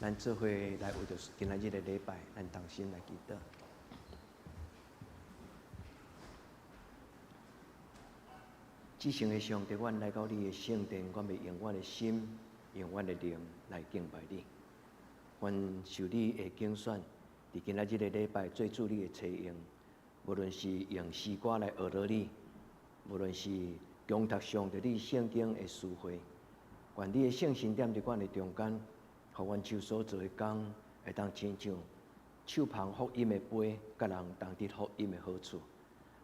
咱做伙來為著今仔日的禮拜，咱同心來祈禱。至聖的上帝，阮來到你的聖殿，阮欲用阮的心，用阮的靈來敬拜你。願受你的揀選，佇今仔日的禮拜做主你的差用，無論是用詩歌來呵咾你，無論是誦讀上帝你聖經的詞彙，願你的聖神踮佇阮的中間，予阮手所做的工，會當親像手捧福音的杯，佮人同得福音的好處。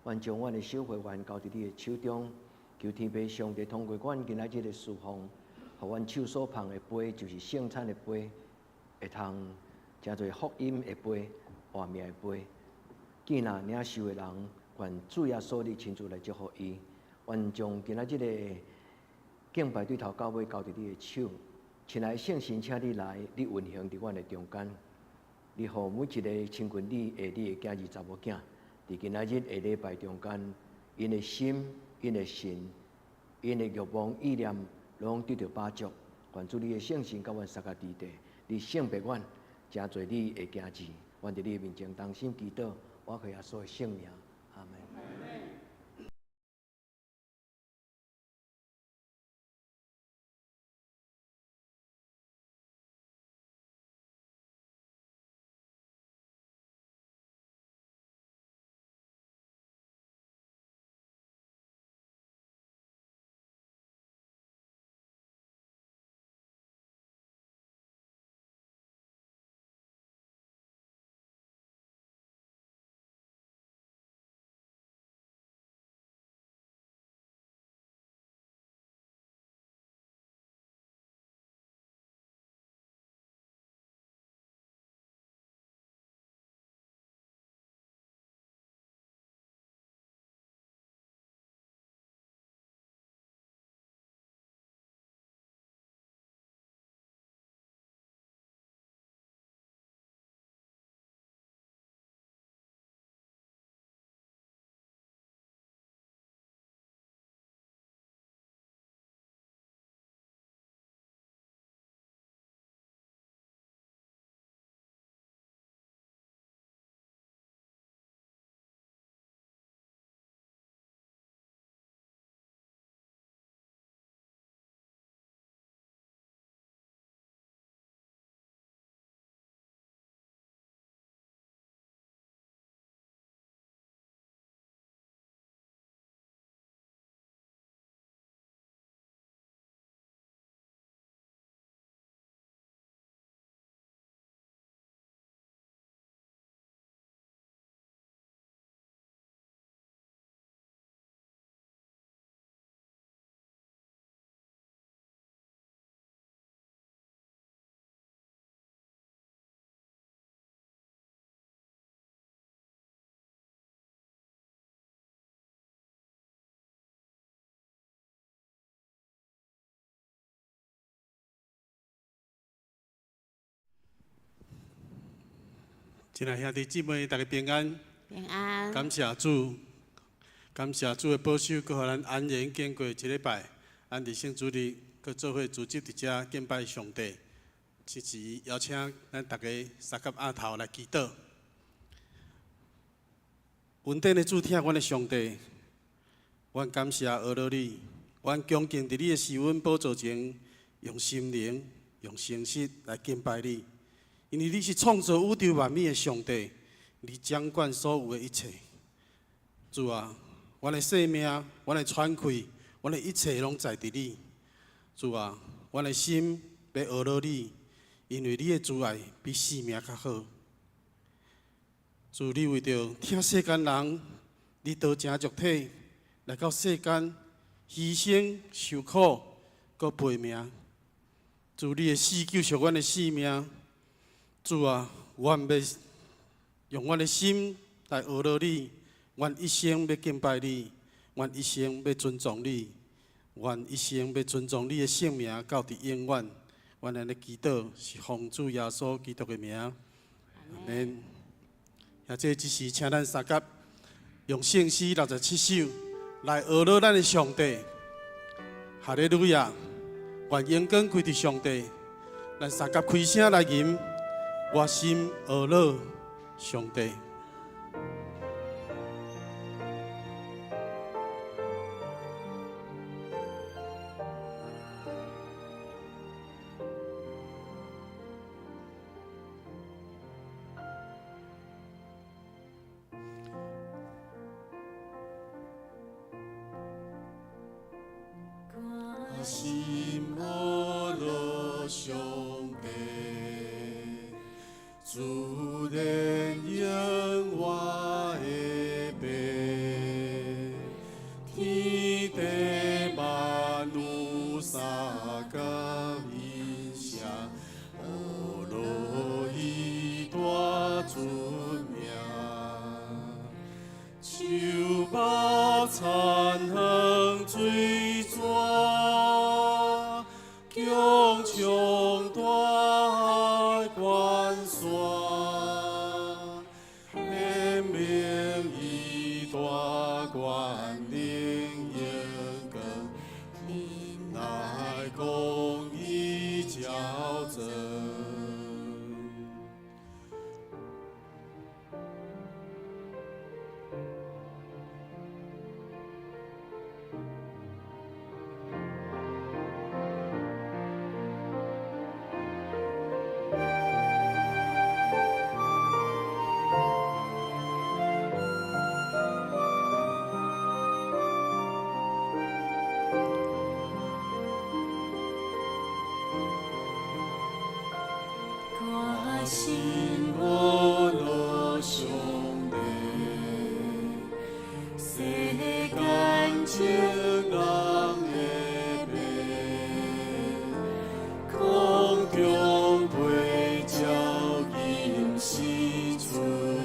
願將阮的小會員交佇你的手中，求天父上帝通過阮今仔日的侍奉，予阮手所捧的杯，就是聖餐的杯，會通成做福音的杯、活命的杯。見若領受的人，願主耶穌你親自來祝福伊。願將今仔日的敬拜對頭到尾交佇你的手。親愛的聖神，請你來，你運行佇阮的中間，你予每一个親近你愛你的囝兒查某囝，佇今仔日的禮拜中間，𪜶的心、𪜶的神、𪜶的欲望、意念，攏得著飽足。願主你的聖神佮阮相佮佇地，你聖別阮，成做你的囝兒。阮佇你的面前同心祈禱，倚靠耶穌的聖名，阿門。親愛兄弟姊妹，大家平安。平安。感謝主，感謝主的保守，閣予咱安然經過一禮拜。咱佇聖主日，閣做伙聚集佇遮敬拜上帝。這時邀請咱逐家三佮徛頭來祈禱。恩典的主，疼阮的上帝，阮感謝呵咾你，阮恭敬佇你的施恩寶座前，用心靈、用誠實來敬拜你。因為你是創造宇宙萬物的上帝，你掌管所有的一切。主啊，阮的生命、阮的喘氣、阮的一切攏在佇你。主啊，阮的心欲呵咾你，因為你的慈愛比生命較好。主，你為著疼世間人，你道成肉體來到世間，犧牲受苦，閣背命。主，你的死救贖阮的性命。主啊，阮欲用阮的心來呵咾你，阮一生欲敬拜你，阮一生欲尊崇你，阮一生欲尊崇你的聖名到佇永遠。阮按呢祈禱是奉主耶穌基督的名，阿們。現這這時，請咱相佮用聖詩67首來呵咾咱的上帝。哈利路亞！願榮光歸佇上帝。咱三佮開聲來吟，我心呵咾上帝。我心呵咾上帝，自然應我的爸，天地萬有相佮音聲，呵咾伊大尊名，樹木田園水泉，強唱大海關山，顯明伊大權能榮光，忍耐公義照真。我心呵咾上帝，世間眾人的爸，空中飛鳥吟詩出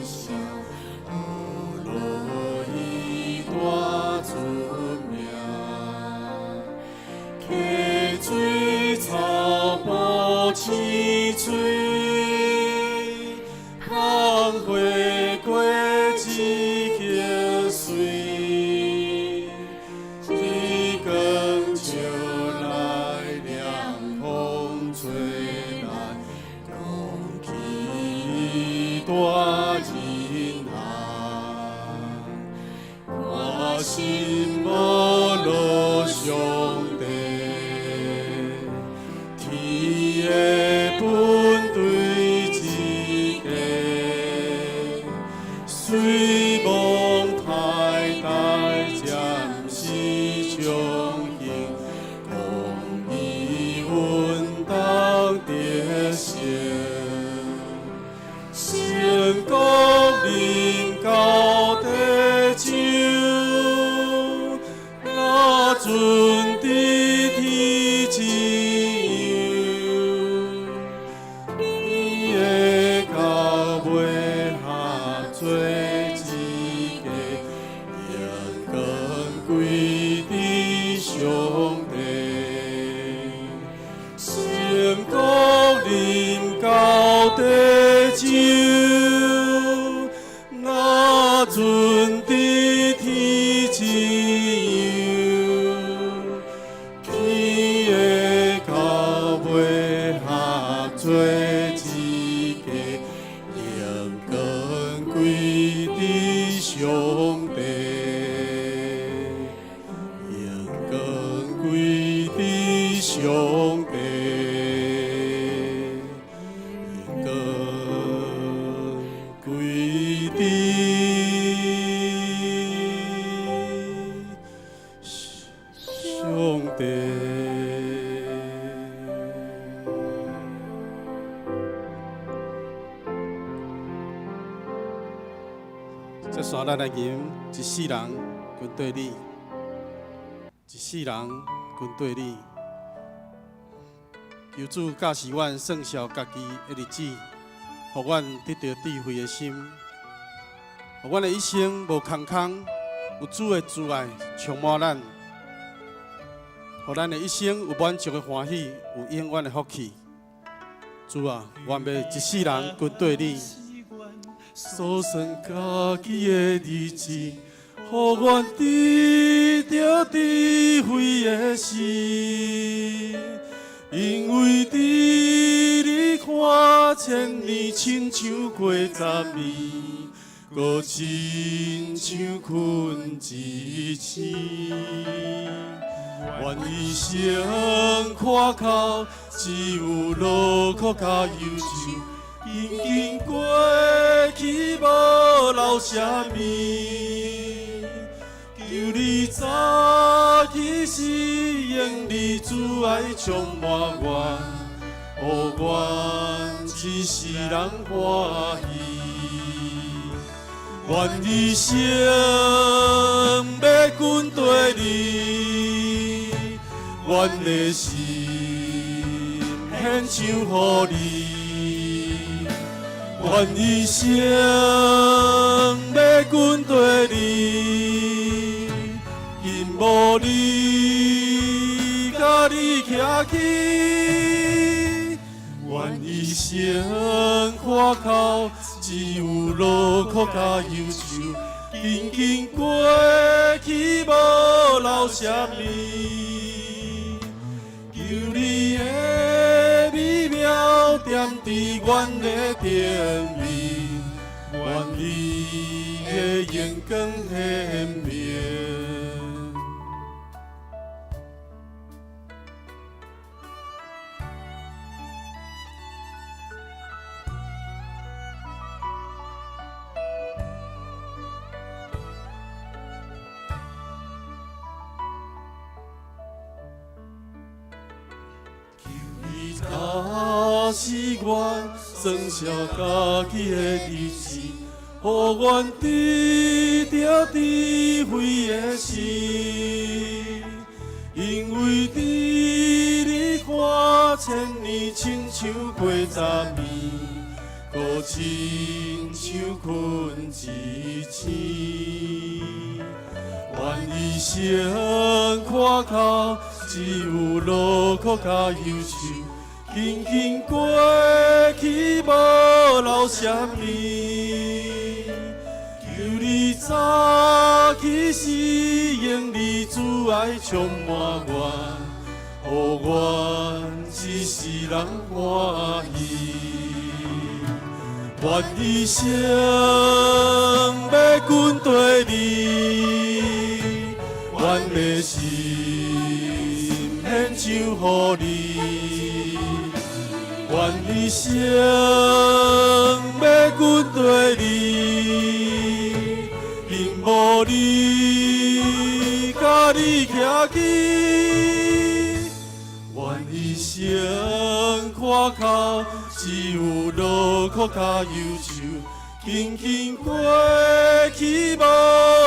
聲，呵咾伊大尊名，溪水草埔青翠，芳花果子香水，日光照來涼風吹來，講起大仁愛。我心呵咾上帝，天的本對之家，雖望太大暫時長興，公義穩當得勝。聖國臨到地上，若準佇天一樣，天的到尾合做一家，榮光歸佇上帝。聖國臨到地上，若準佇天一樣，天的到尾合做一家，榮光歸佇上帝，榮光歸佇上帝，榮光歸佇上帝。這紲咱來吟一世人跟綴你，一世人跟綴你。求主教示阮算數家己的日子，予阮得著智慧的心，予阮的一生無空空，有主的慈愛充滿咱，予咱的一生有滿足的歡喜，有永遠的福氣。主啊，願欲一世人跟綴你，數算家己的日子，予阮得著智慧的心，因為佇千年，親像過十暝，閣親像睏一醒。願一生苦哭，只有勞苦佮憂愁，緊緊過去無留啥物。求你早起時，用你慈愛充滿阮，予阮一世人歡喜。願一生欲跟綴你，阮的心獻唱予你。願一生欲跟綴你，因無你，佮你徛起。願一生苦哭，只有勞苦佮憂愁，緊緊過去無留啥物。求你的美妙踮佇阮的頂面，願你的榮光顯明。求你教示阮，耍痟家己的日子，予阮得著智慧的心。因為佇你看千年，親像過十暝，閣親像睏一醒。願一生苦哭，只有勞苦佮憂愁，緊緊過去無留啥物。求你早起時，用你慈愛充滿阮，予阮一世人歡喜。願一生欲跟綴你，阮的心獻唱予你。願一生欲跟綴你，因無你，佮你徛起。願一生苦哭，只有勞苦佮憂愁，緊緊過去無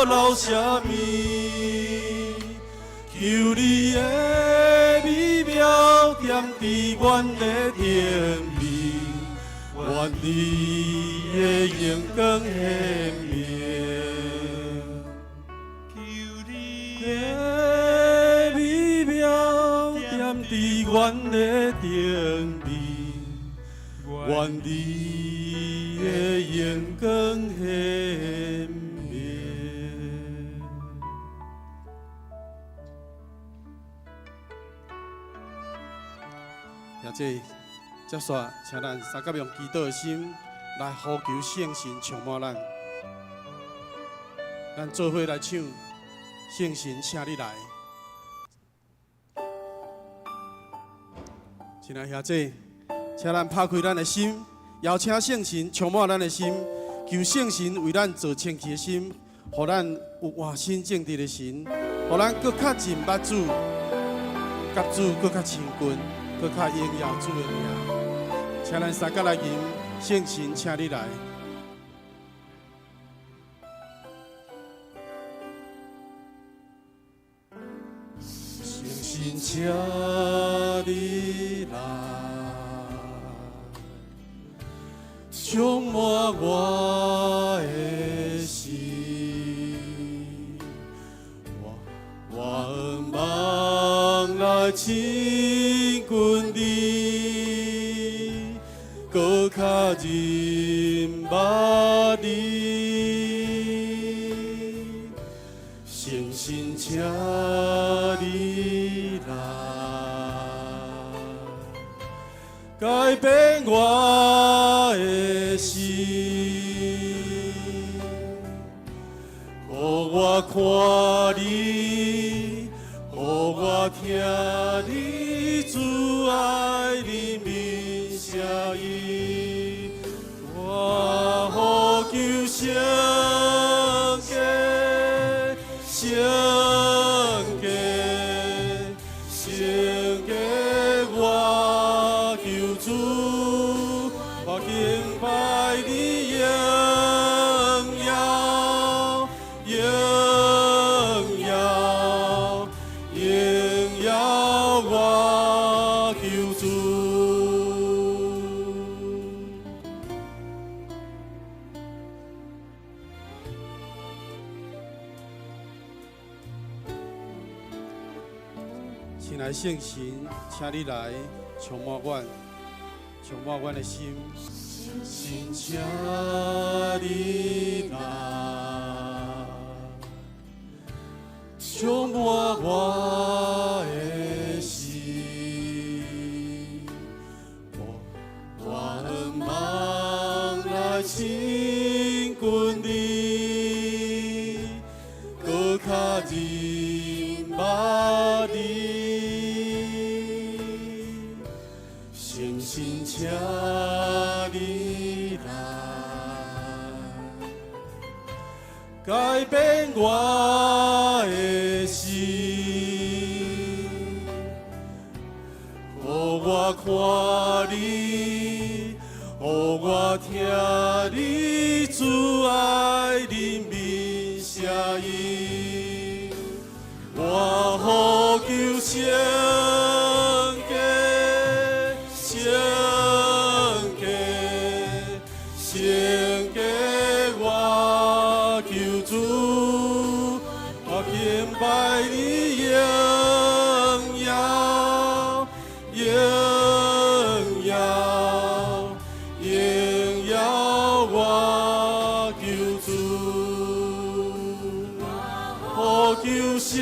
留啥物。求你的美妙踮佇阮的頂面，願你的榮光顯明。求你的美妙踮佇阮的頂面，願你的榮光顯明。兄弟，接續，請咱三甲用祈禱的心來呼求聖神充滿咱。咱做伙來唱，聖神，請你來。親愛兄弟，請咱拍開咱的心，邀請聖神充滿咱的心，求聖神為咱做清氣的心，予咱有活新正直的神，予咱閣較認捌主，佮主閣較親近，閣較榮耀主的名。請咱三甲來吟，聖神，請你來。聖神，請你來，充滿我的心，我向望來親近你，閣較認捌你。聖神，請你來，改變我的心，予我看你，予我聽你慈愛憐憫聲音，我呼求聖潔，聖潔，聖潔，我求主，我敬拜你榮耀，榮耀，榮耀，我求主。親愛聖神，請你來充滿阮，充滿阮的心。神，請你來充滿我的心，我願望來親近你，閣較認捌你。聖神，請你來改變我的心，予我看你，予我聽你慈愛憐憫聲音，我呼求聖潔，聖潔，聖潔，我求主，我敬拜你榮耀，榮耀，榮耀，我求主，呼求聖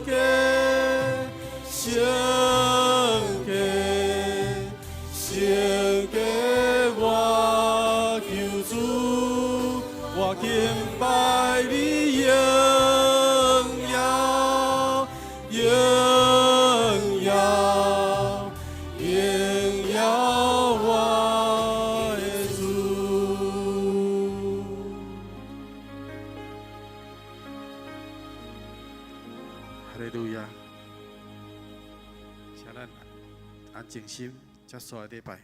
潔，聖潔，聖潔，我求主，我敬拜你榮耀，榮耀，榮耀，我的主。哈利路亞！請咱安靜心，結束禮拜。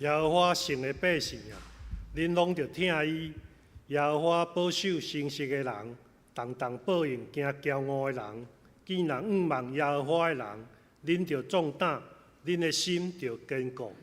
耶和華神的百姓啊，恁攏著疼伊。耶和華保守誠實的人，重重報應驚驕傲的人。見人仰望耶和華的人，恁著壯膽，恁的心著堅固。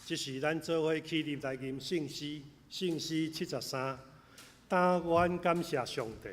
這是咱做伙起立來吟聖詩，聖詩73，但願感謝上帝。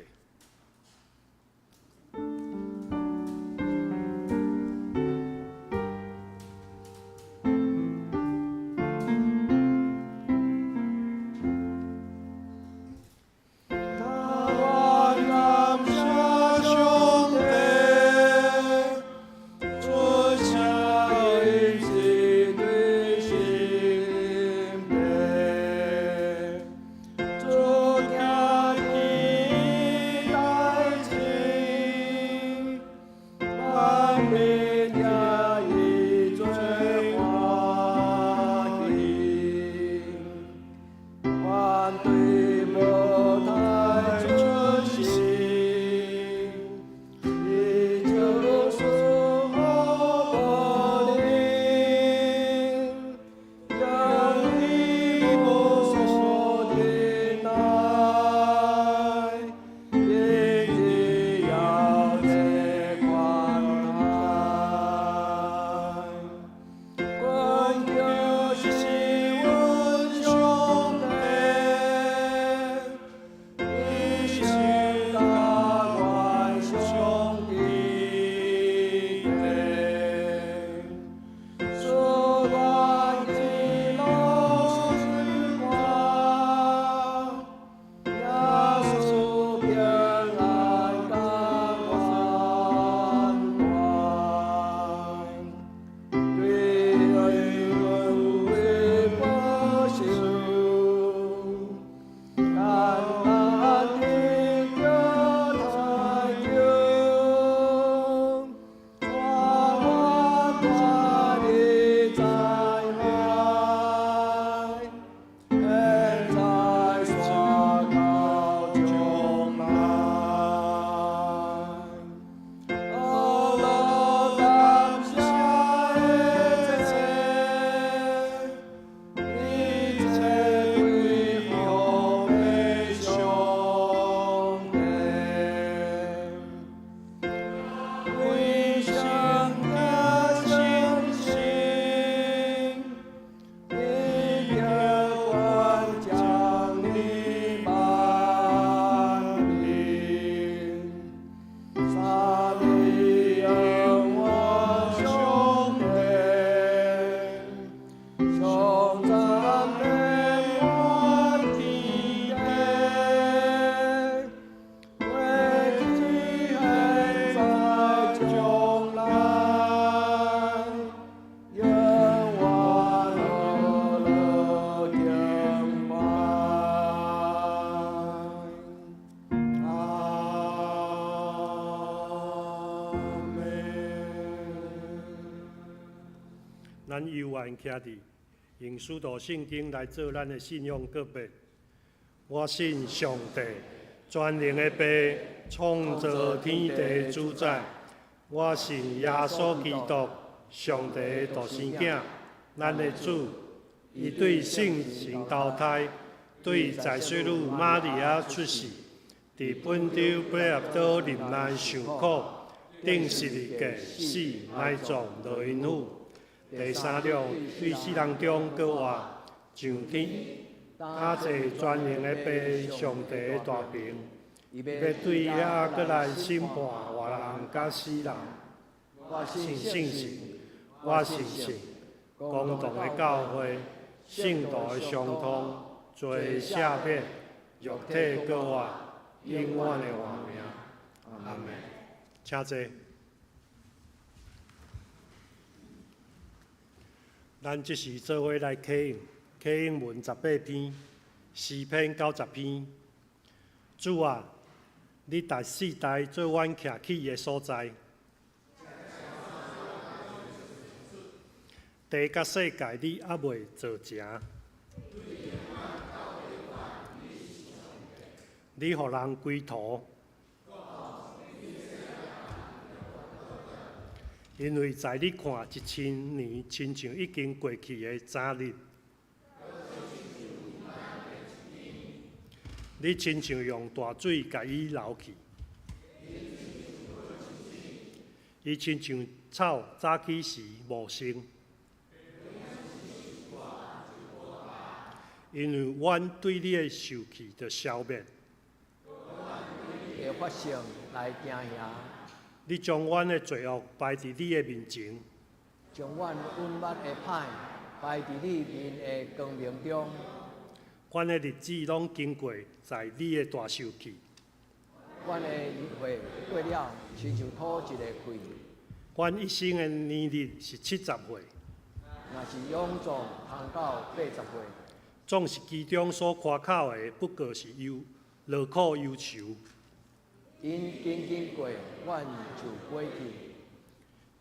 咱犹原徛佇，用使徒聖經來做咱的信仰告白。我信上帝，全能的父，創造天地主宰。我信耶穌基督，上帝的獨生囝，咱的主。伊對聖神投胎，對在水女瑪利亞出世，佇本丟彼拉多忍難受苦，釘十字架死埋葬落陰府。第三日對死人中閣活，上天，他坐全能的父上帝的大爿，伊欲對遐閣來審判活活人佮死人。我信圣神，我相信公同的教会，圣徒的相通，罪赦免，肉体复活，永远的活命。阿们。请坐。咱这时做伙来启用，启用文18篇，诗篇90篇。主啊，你佇世代做阮徛起的所在。地佮世界，你犹未造成。你予人归途，因为在你看，1000年亲像已经过去的早日。你亲像用大水共伊流去，伊亲像草早起时茂盛。因为阮对你的受气就消灭。的法性来惊吓。你将阮的罪恶摆佇你的面前，將阮隱密的歹擺佇你面的光明中。阮的日子攏經過在你的大受氣。阮的歲過了，親像吐一个氣。阮一生的年日是70歲。若是勇壯，通到80歲。總是其中所誇口的，不過是憂勞苦憂愁。𪜶緊緊過，阮就過去。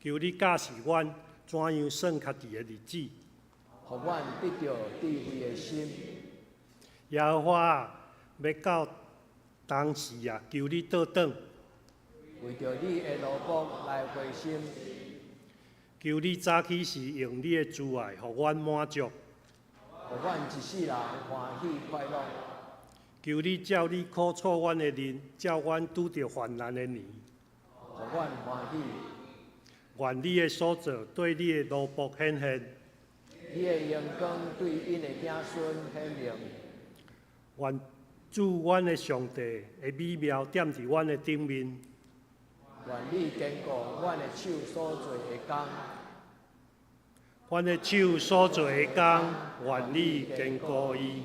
求你教示阮怎樣算家己的日子，予阮得著智慧的心。耶和華啊，欲到當時啊，求你倒轉。為著你的奴僕來回心。求你早起時用你的慈愛，予阮滿足。予阮一世人歡喜快樂。求你照你苦楚阮的面，照阮拄著患難的年。予阮歡喜。願你的所造對你的奴僕顯現。你的榮光對𪜶的子孫顯明。願主阮的上帝的美妙踮佇阮的頂面。願你堅固阮的手所做的工。阮的手所做的工，願你堅固伊。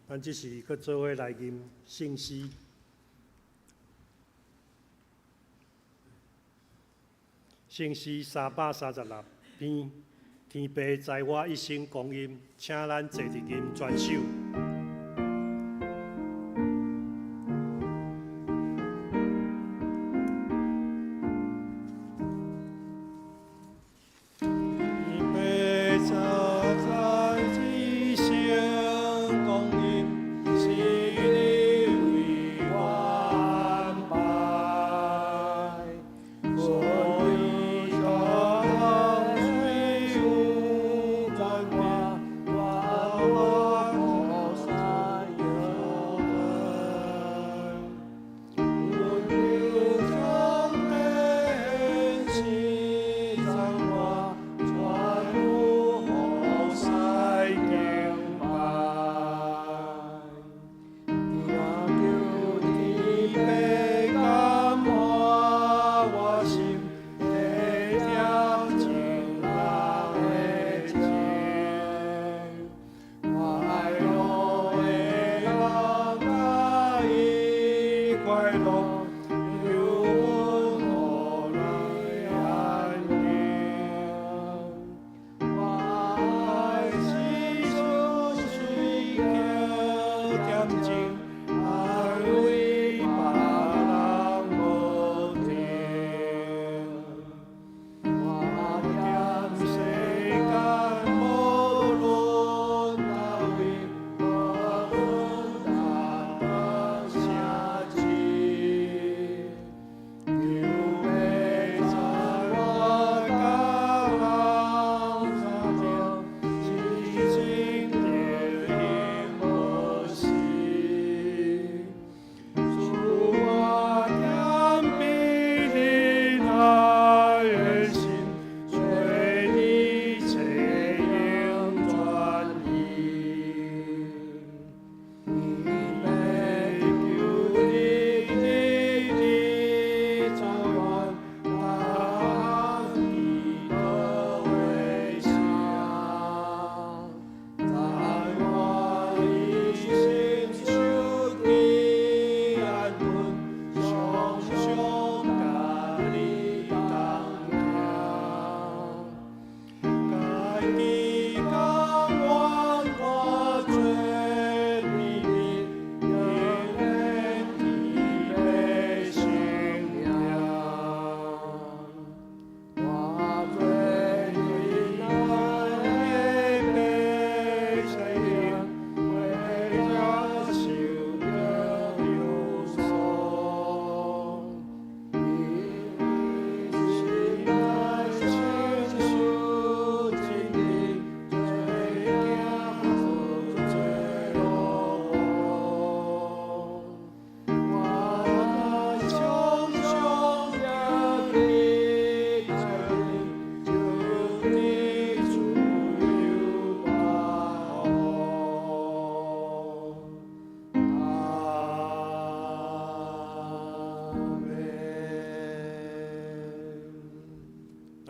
咱這時閣做伙來吟聖詩，聖詩336篇，天父在我一生光陰，請咱坐佇吟全首。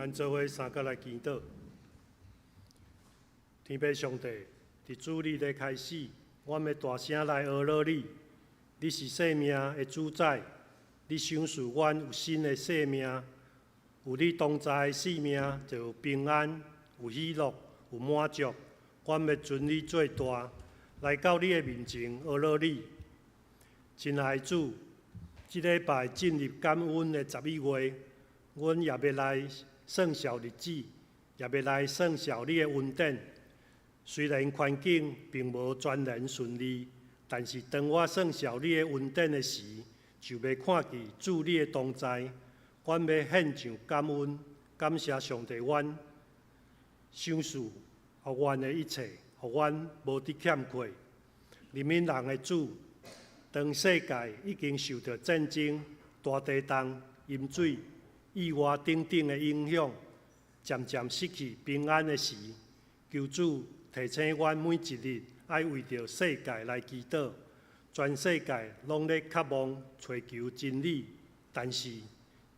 咱做伙三角來祈禱。天父上帝，佇主日的開始，阮欲大聲來呵咾你。你是生命的主宰，你賞賜阮有新的生命，有你同在的生命就有平安、有喜樂、有滿足。阮欲尊你做大，來到你的面前呵咾你。親愛的主，這禮拜進入感恩的11月，阮也欲來算數日子，也欲來算數你的恩典。雖然環境並無全然順利，但是當我算數你的恩典的時，就欲看見主你的同在。阮欲獻上感恩，感謝上帝，阮賞賜予阮的一切，予阮無佇欠缺。憐憫人的主，當世界已經受著戰爭、大地動、淹水、意外等等的影響，漸漸失去平安的時，求主提醒阮每一日愛為著世界來祈禱。全世界攏咧渴望尋求真理，但是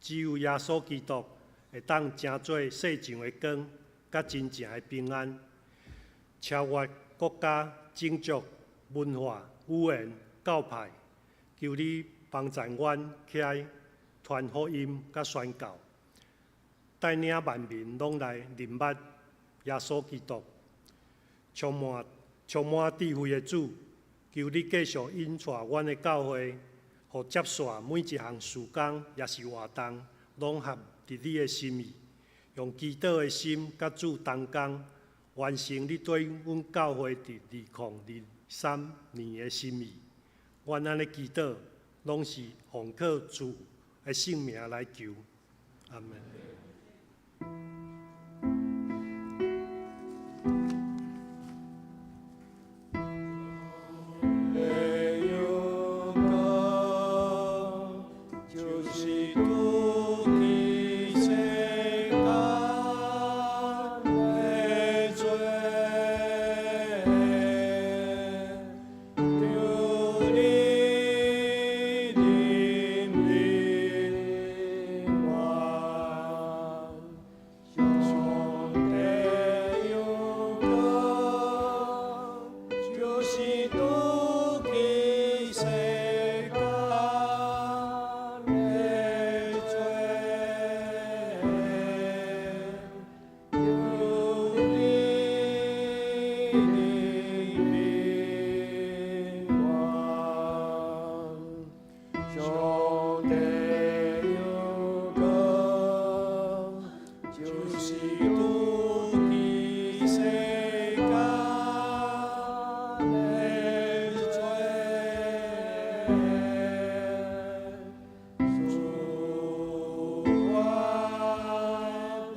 只有耶穌基督會當成做世上的光，佮真正的平安，超越國家、種族、文化、語言、教派。求你幫助阮起來傳福音佮宣教，帶領萬民攏來認捌耶穌基督。充滿智慧的主，求你繼續引帶阮的教會，予接續每一項事工，抑是活動，攏合佇你的心意，用祈禱的心佮主同工，完成你對阮教會佇2023年的心意。阮按呢祈禱，攏是奉靠主的聖名來求。阿們。就是拄佇世間的罪，求你憐憫阮。上帝有光，就是拄佇世間的罪，求你憐憫阮。上帝有光，就是拄佇世間的罪，賜阮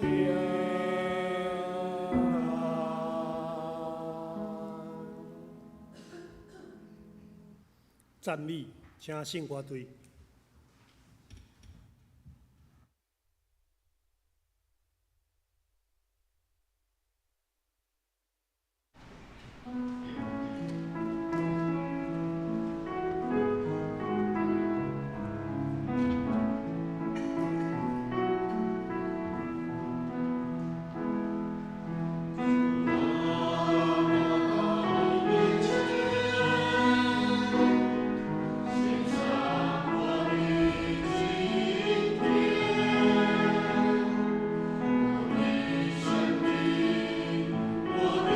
平安。讚美，請聖歌隊。我的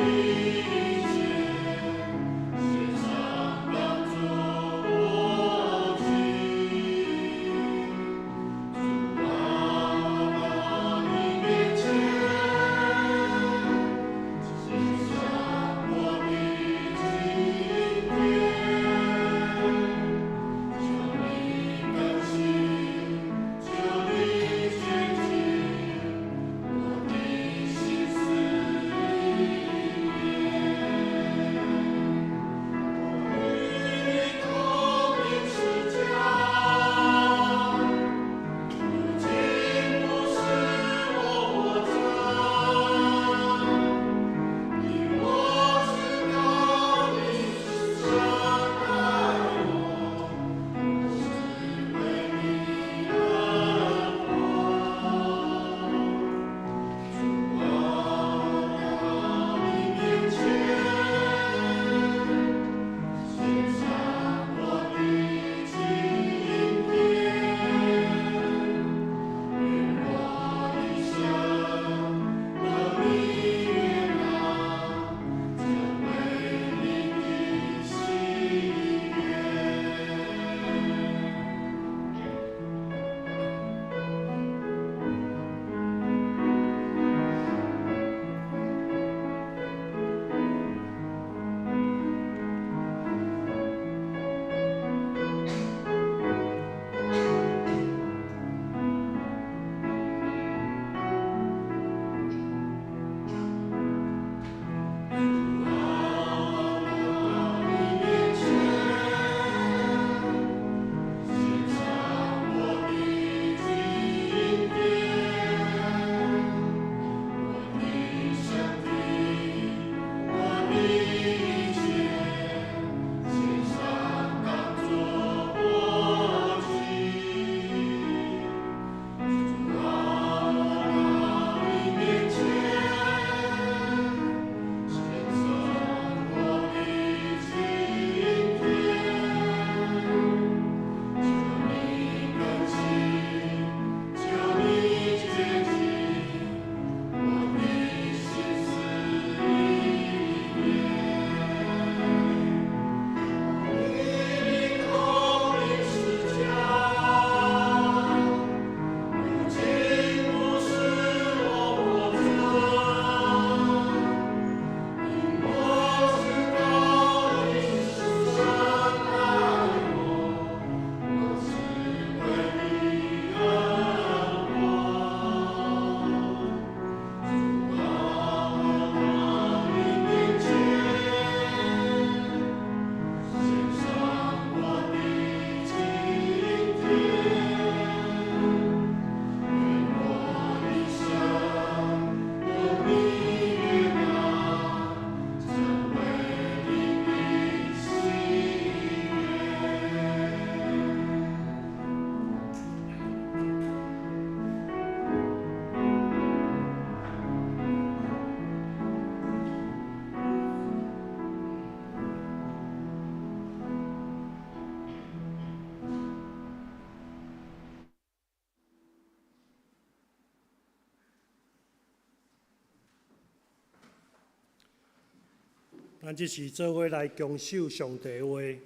咱這時做伙來恭守上帝話，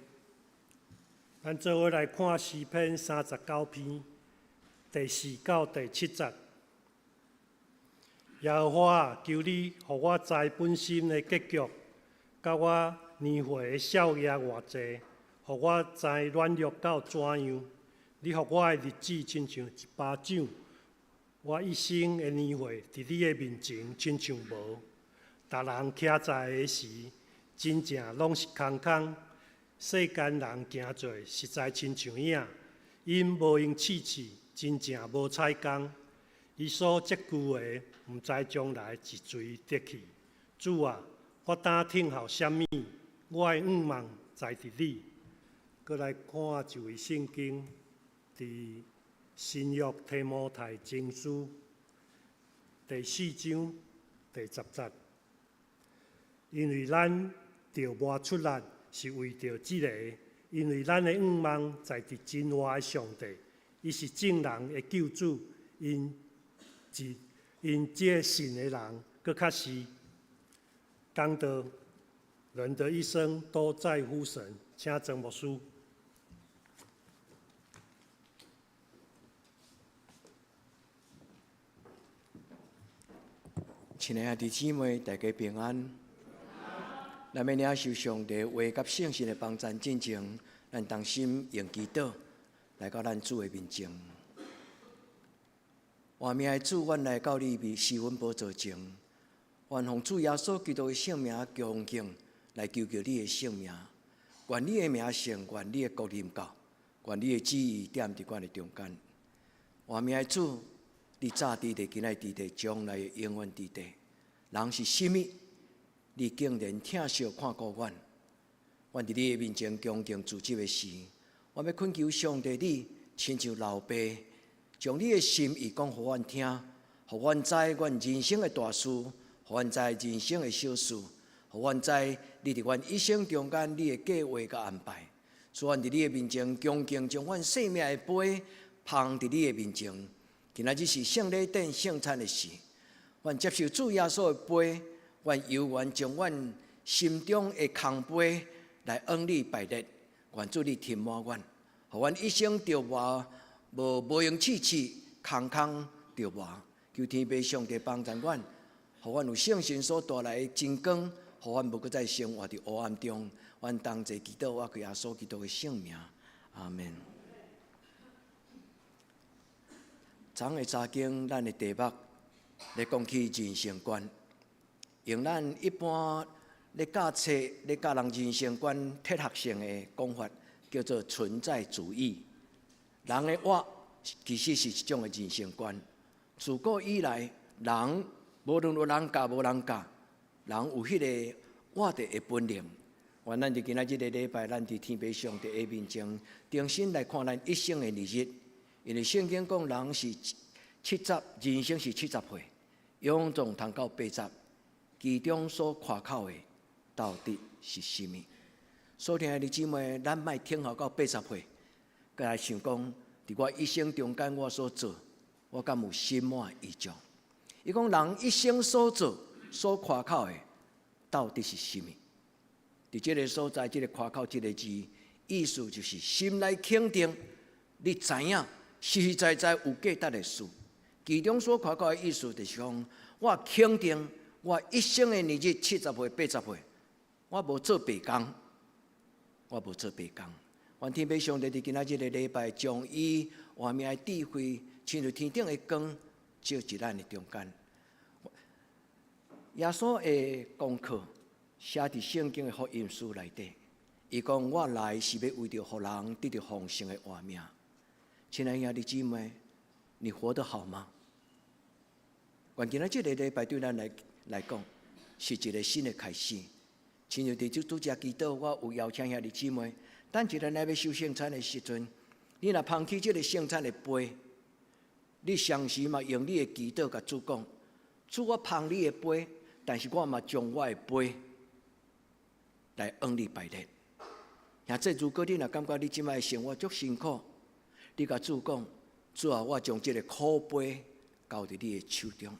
咱做伙來看詩篇39篇第4到第7節。耶和華，求你予我知本心的結局，佮我年歲的數額偌濟，予我知軟弱到怎樣。你予我的日子親像一巴掌，我一生的年歲佇你的面前親像無。逐人徛在的時，真正攏是空空。世間人行做，實在親像影，𪜶無閒試試，真正無彩工。伊所積聚的，毋知將來是隨得去。主啊，我當等候啥物？我的向望在佇你。閣來看一位聖經，佇新約提摩太前書第4章第10節。因為咱著磨出力，是為著這个，因為咱的向望在佇真活的上帝，伊是眾人的救主，因這信的人，閣較是講道，人的一生都在乎神，請曾牧師。親愛的弟兄姊妹，大家平安。咱欲領受上帝話佮聖神的幫贊進前，咱同心用祈禱來到咱主的面前。活命的主，阮來到你的施恩寶座前，願奉主耶穌基督的聖名恭敬來求求你的聖名。願你的名聖，願你的國臨到，願你的旨意踮佇阮的中間。活命的主，你早佇地，今仔佇地，將來會永遠佇地。人是啥物？你竟然疼惜看顧阮。阮佇你的面前恭敬自執的時，我欲懇求上帝你，親像老爸，將你的心意講予阮聽，予阮知阮人生的大事，予阮知人生的小事，予阮知你佇阮一生中間你的計劃佮安排。主，阮佇你的面前恭敬將阮生命的杯捧佇你的面前。今仔日是聖禮典聖餐的時，阮接受主耶穌的杯，阮猶原將阮心中的空杯來向你拜熱，願主你填滿阮，予阮一生著活無閒試試，空空著活。求天父上帝幫助阮，予阮有聖神所帶來的真光，予阮無閣再生活佇黑暗中。阮同齊祈禱，我歸耶穌基督的聖名，阿們。昨昏的查經，咱的題目咧講起人生觀，用咱一般咧教冊咧教人人生觀哲學性的講法，叫做存在主義。人的活其實是一種的人生觀。自古以來，人無論有人教無人教，人有彼个活著的本能。願咱佇今仔這个禮拜，咱佇天父上帝的面前，重新來看咱一生的日日。因為聖經講，人是七十，人生是70歲，勇壯通到80，其中所誇口的到底是啥物？所以，兄弟姊妹，咱莫等候到80歲，閣來想講，佇我一生中間我所做，我敢有心滿意足？伊講人一生所做、所誇口的，到底是啥物？佇這个所在，這个誇口這个字，意思就是心內肯定，你知影實實在在有價值的事。其中所誇口的意思就是講，我肯定我一生的年日70歲、80歲，我無做白工，我無做白工。願天父上帝佇今仔這个禮拜，將伊活命的智慧，親像天頂的光，照佇咱的中間。耶穌的功課寫佇聖經的福音書內底，伊講我來是欲為著予人得著豐盛的活命。親愛兄弟姊妹，你活得好嗎？願今仔這个禮拜對咱來講，是一个新的開始。親像佇這拄才祈禱，我有邀請兄弟姊妹，等一下來欲受聖餐的時陣，你若捧起這个聖餐的杯，你同時嘛用你的祈禱共主講：主，我捧你的杯，但是我嘛將我的杯來向你拜熱。兄弟，如果你若感覺你這擺生活足辛苦，你共主講：主啊，我將這个苦杯交佇你的手中。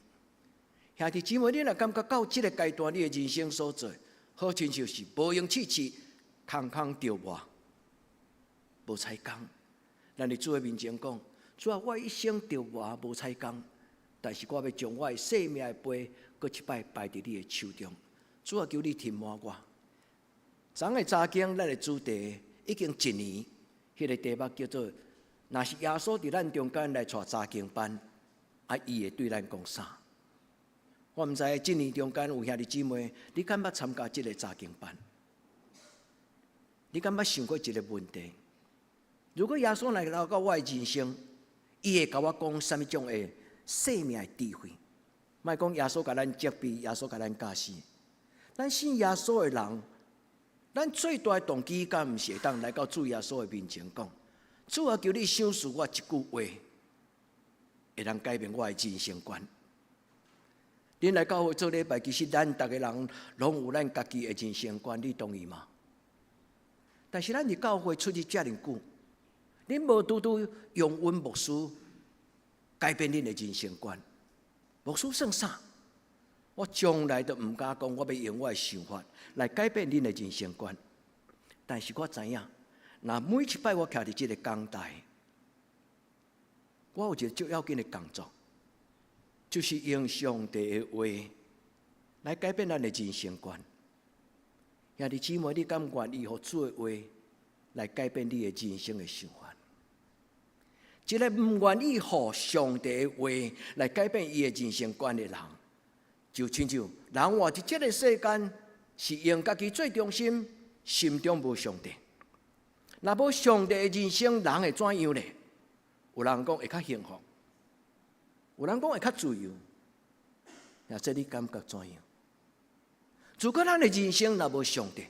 兄弟姊妹，你若感覺到這个階段，你的人生所做，好親像是無閒試試，空空著活，無彩工。咱佇主的面前講：主啊，我一生著活無彩工，但是我欲將我的生命的杯，閣一擺擺佇你的手中。主啊，求你填滿我。昨昏的查經，咱的主題已經一年，彼個題目叫做：若是耶穌佇咱中間來帶查經班，啊，伊會對咱講啥？我毋知這年中間有兄弟姊妹，你敢捌參加這个查經班？你敢捌想過一个問題？如果耶穌來到我的人生，伊會共我講啥物種的生命的智慧？莫講耶穌共咱責備，耶穌共咱教示。咱信耶穌的人，咱最大的動機，敢毋是會當來到主耶穌的面前講：主啊，求你賞賜我一句話，會當改變我的人生觀。恁來教會做禮拜，其實咱逐个人攏有咱家己的人生觀，你同意嗎？但是咱佇教會出入遮爾久，恁無拄拄用阮牧師改變恁的人生觀。牧師算啥？我從來都毋敢講，我欲用我的想法來改變恁的人生觀。但是我知影，若每一擺我徛佇這个講台，我有一個足要緊的工作，就是用上帝的話來改變咱的人生觀。兄弟姊妹，你敢願意予主的話來改變你的人生的想法？一个毋願意予上帝的話來改變伊的人生觀的人，就親像人活佇這个世間，是用家己做中心，心中無上帝。若無上帝的人生，人會怎樣呢？有人講會較幸福，有人講會較自由。那這你感覺怎樣？如果咱的人生若無上帝，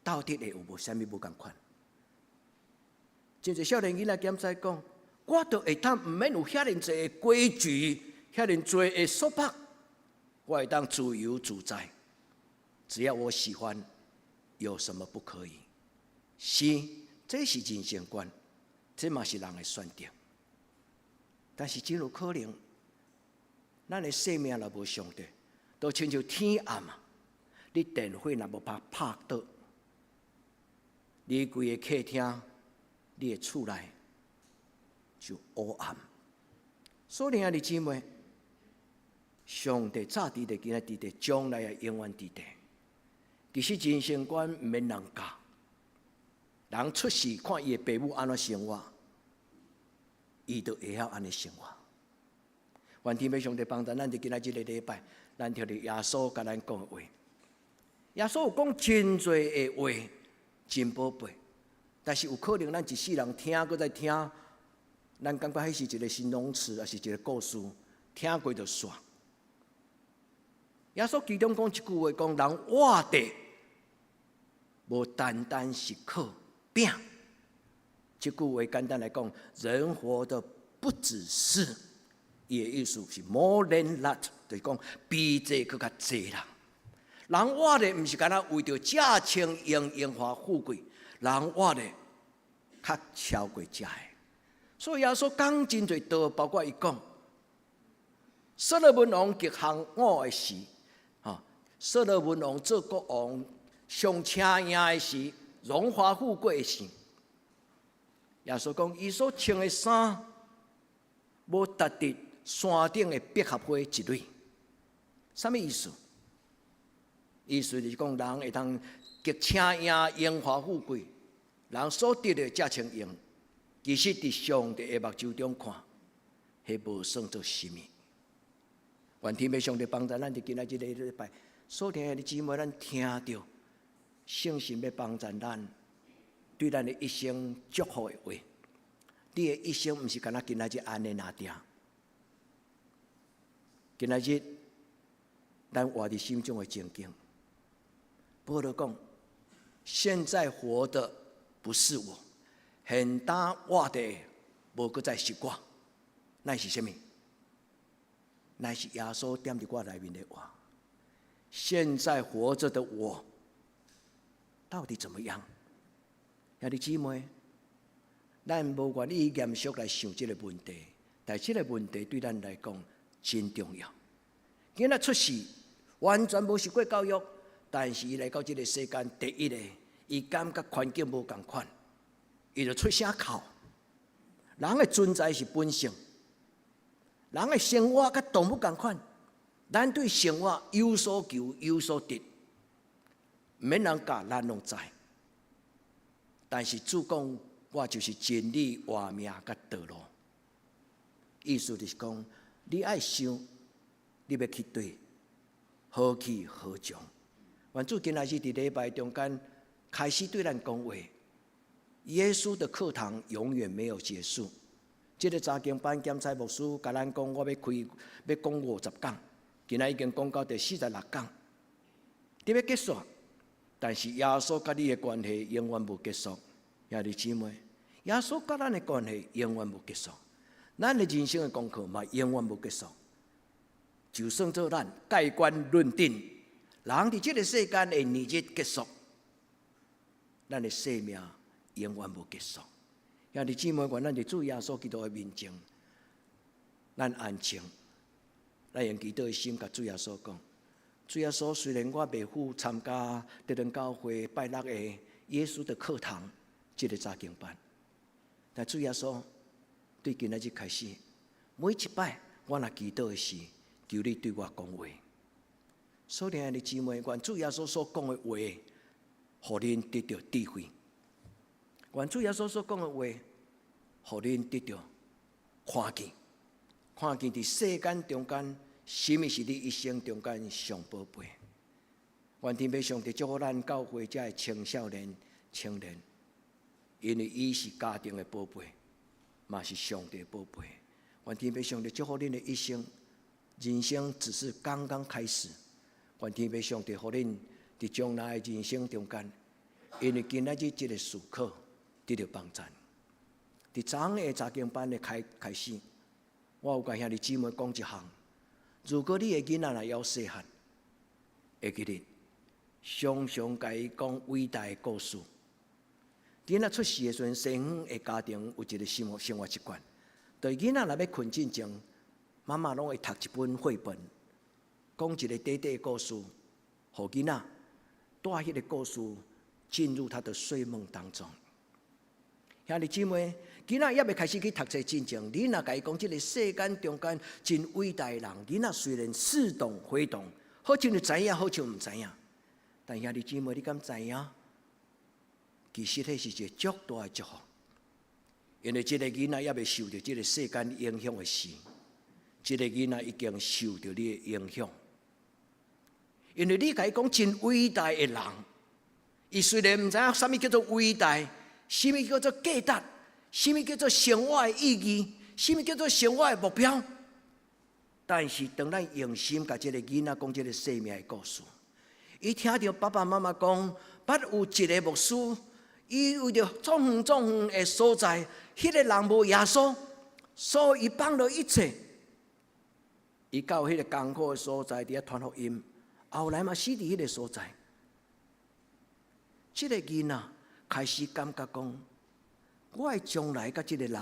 到底會有無啥物無仝款？真濟少年囡仔檢在講，我都會當毋免有遐爾濟的規矩，遐爾濟的束縛，我會當自由自在，只要我喜歡，有什麼不可以？是，這是人生觀，這嘛是人的選擇。但是真有可能，咱的生命若無上帝，都親像天暗啊！你電火若無拍拍倒，你規个客廳、你的厝內就烏暗。所以兄弟姊妹，上帝早佇地，今仔佇地，將來也永遠佇地。其實人生觀毋免人教，人出世看伊的爸母按怎生活，伊就會曉按呢生活。願天父上帝幫助咱，佇今仔這个禮拜，咱聽著耶穌共咱講的話。耶穌有講真濟的話，真寶貝，但是有可能咱一世人聽閣再聽，咱感覺彼是一个形容詞，抑是一个故事，聽過就煞。耶穌其中講一句話，講人活著，無單單是靠餅。這句話簡單來講，人活的不只是，伊的意思是 more than that，就是講比這閣較濟啦。人活的毋是干焦為著食穿用榮華富貴，人活的較超過這个。所以耶穌講真濟道，包括伊講，所羅門王極行伍的時，吼，所羅門王做國王上請贏的時，榮華富貴的時，耶穌講，伊所穿的衫，無值得山頂的百合花一蕊，啥物意思？意思就是講，人會當極請贏榮華富貴，人所得的食穿用，其實佇上帝的目睭中看，彼無算做啥物。願天父上帝幫助咱，佇今仔這个禮拜，所聽的姊妹，咱聽著聖神欲幫助咱，對咱的一生祝福的話。你的一生毋是干焦今仔日按呢爾定。今仔日咱活佇啥物種的情境？保羅講：現在活的不是我，現今活的無閣再是我，乃是啥物？乃是耶穌踮佇我內面的活。現在活著的我，到底怎麼樣？兄弟姊妹，咱無願意嚴肅來想這个問題，但這个問題對咱來講真重要。囡仔出世完全無受過教育，但是伊來到這个世間，第一个，伊感覺環境無仝款，伊就出聲哭。人的存在是本性，人的生活佮動物仝款，咱對生活有所求有所得，毋免人教，咱攏知。但是主講，我就是真理、活命佮道路。意思就是講，你愛想，你欲去佗，何去何從？願主今仔日佇禮拜中間開始對咱講話。耶穌的課堂永遠沒有結束。這个查經班檢採牧師共咱講，我欲開欲講50講，今仔已經講到第46講，佇欲結束。但是耶穌佮你的關係永遠無結束，兄弟姊妹，耶穌佮咱的關係永遠無結束，咱的人生的功課嘛永遠無結束。就算做咱蓋棺論定，人佇這个世間的年日結束，咱的生命永遠無結束。兄弟姊妹，願咱佇主耶穌基督的面前，咱安靜，咱用祈禱的心共主耶穌講。主耶穌，雖然我袂赴參加德倫教會拜六的耶穌的課堂這个查經班，但主耶穌對今仔日開始，每一擺我若祈禱的時，求你對我講話。所以，兄弟姊妹，願主耶穌所講的話，予恁得著智慧；願主耶穌所講的話，予恁得著看見，看見佇世間中間。啥物是你一生中間上寶貝？願天父上帝祝福咱教會遮的青少年、青年，因為伊是家庭的寶貝，嘛是上帝的寶貝。願天父上帝祝福恁的一生，人生只是剛剛開始。願天父上帝予恁佇將來的人生中間，因為今仔日這个時刻得著幫贊。佇昨昏的查經班的開始，我有共兄弟姊妹講一項。如果你的囡仔若猶細漢，會記得常常共伊講偉大的故事。囡仔出世的時陣，西方的家庭有一个生活習慣，對囡仔若欲睏進前，媽媽攏會讀一本繪本，講一个短短的故事，予囡仔帶彼个故事進入他的睡夢當中。兄弟姊妹，囡仔猶未開始去讀冊進前，你若共伊講這个世間中間真偉大的人，囡仔雖然似懂非懂，好像就知影，好像毋知影。但兄弟姊妹，你敢知影？其實彼是一个足大的祝福，因為這个囡仔猶未受著這个世間影響的時，這个囡仔已經受著你的影響。因為你共伊講真偉大的人，伊雖然毋知影啥物叫做偉大，啥物叫做價值，啥物叫做生活的意義，啥物叫做生活的目標，但是當咱用心共這个囡仔講這个生命的故事，伊聽著爸爸媽媽講，捌有一个牧師，伊為著足遠足遠的所在，彼个人無耶穌，所以伊放落一切，伊到彼个艱苦的所在，佇遐傳福音，後來嘛死佇彼个所在。這个囡仔開始感覺講，我的將來佮這个人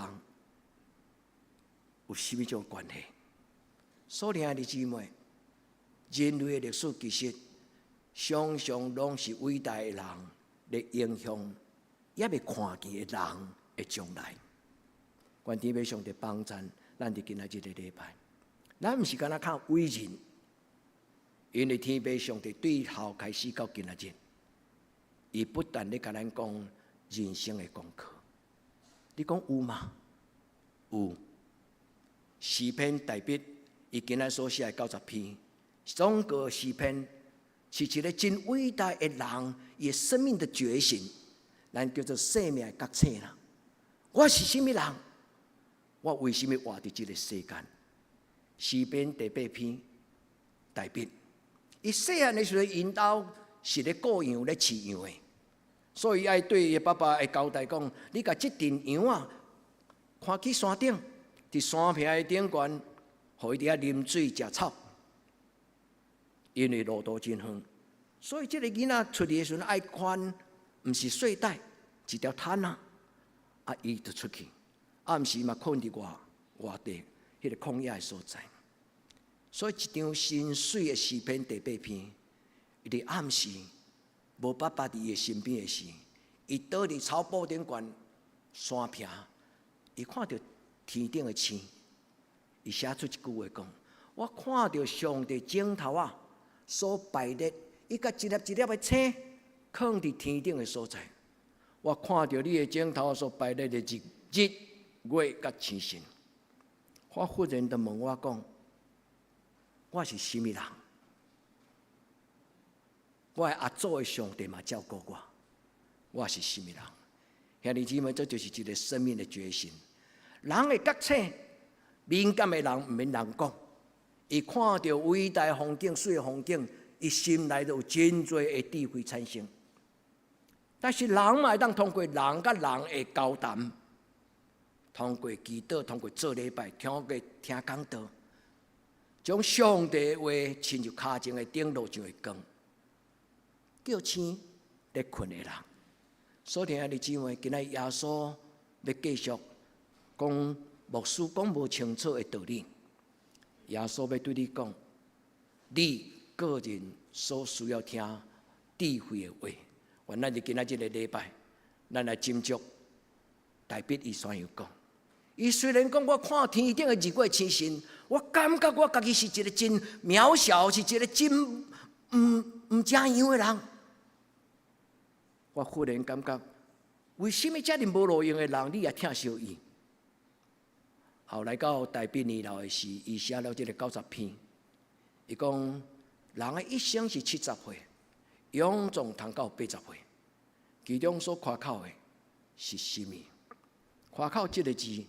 有啥物種關係？所以兄弟姊妹，人類的歷史其實常常攏是偉大的人來影響猶未看見的人的將來。願天父上帝幫贊咱佇今仔這个禮拜，咱毋是干焦看偉人，因為天父上帝對頭開始到今仔日，伊不斷咧共咱講人生的功課。你講有嗎？有。詩篇大筆，伊今仔所寫的90篇，總個詩篇是一个真偉大的人，伊的生命的覺醒，咱叫做生命的覺醒啦。我是啥物人？我為啥物活佇這个世間？詩篇第八篇大筆，伊細漢的時陣，𪜶兜是咧顧羊咧飼羊的，所以愛對伊爸爸會交代講：你共這陣羊仔牽去山頂，佇山坪的頂懸，予伊佇遐啉水食草。因為路途真遠，所以這个囡仔出去的時陣愛牽，毋是睡袋，一條毯仔，啊，伊就出去。暗時嘛睏佇外地彼个曠野的所在。所以一張真媠的詩篇第八篇，伊佇暗時無爸爸佇伊的身邊的時，伊倒佇草埔頂懸山坪，伊看著天頂的星，伊寫出一句話講：我看著上帝指頭仔所排列，伊共一粒一粒的星，囥佇天頂的所在。我看著你的指頭所排列的日日月佮星辰，我忽然就問我講：我是啥物人？我的阿祖的上帝嘛照顧我，我是啥物人？兄弟姊妹，這就是一個生命的覺醒。人會覺醒，敏感的人毋免人講，伊看著偉大風景、媠風景，伊心內就有真濟的智慧產生。但是人嘛會當通過人佮人的交談，通過祈禱，通過做禮拜，通過聽講道，將上帝的話親像跤前的燈路上的光，叫醒咧睏的人。所以兄弟姊妹，今仔耶穌欲繼續講牧師講無清楚的道理。耶穌欲對你講，你個人所需要聽智慧的話。願咱佇今仔這个禮拜，咱來斟酌大衛伊怎樣講。伊雖然講我看天頂的日月星辰，我感覺我家己是一個真渺小，是一個真毋成樣的人。我忽然感覺，為什麼遮爾無路用的人，你也疼惜伊？後來到大衛年老的時，伊寫了這个90篇。伊講，人的一生是70歲，勇壯通到80歲。其中所誇口的是啥物？誇口這个字，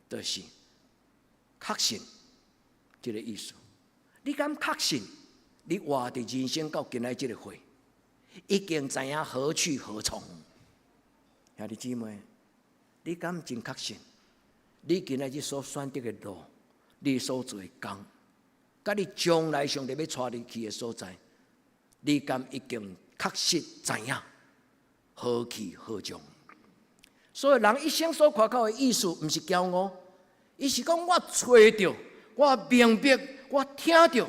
就是確信這个意思。你敢確信？你活佇人生到今仔這个歲，已經知影何去何從？兄弟姊妹，你敢真確信？你今仔日所選擇的路，你所做的工，佮你將來上帝欲帶你去的所在，你敢已經確實知影何去何從？所以人一生所誇口的意思，毋是驕傲，伊是講我揣著，我明白，我聽著，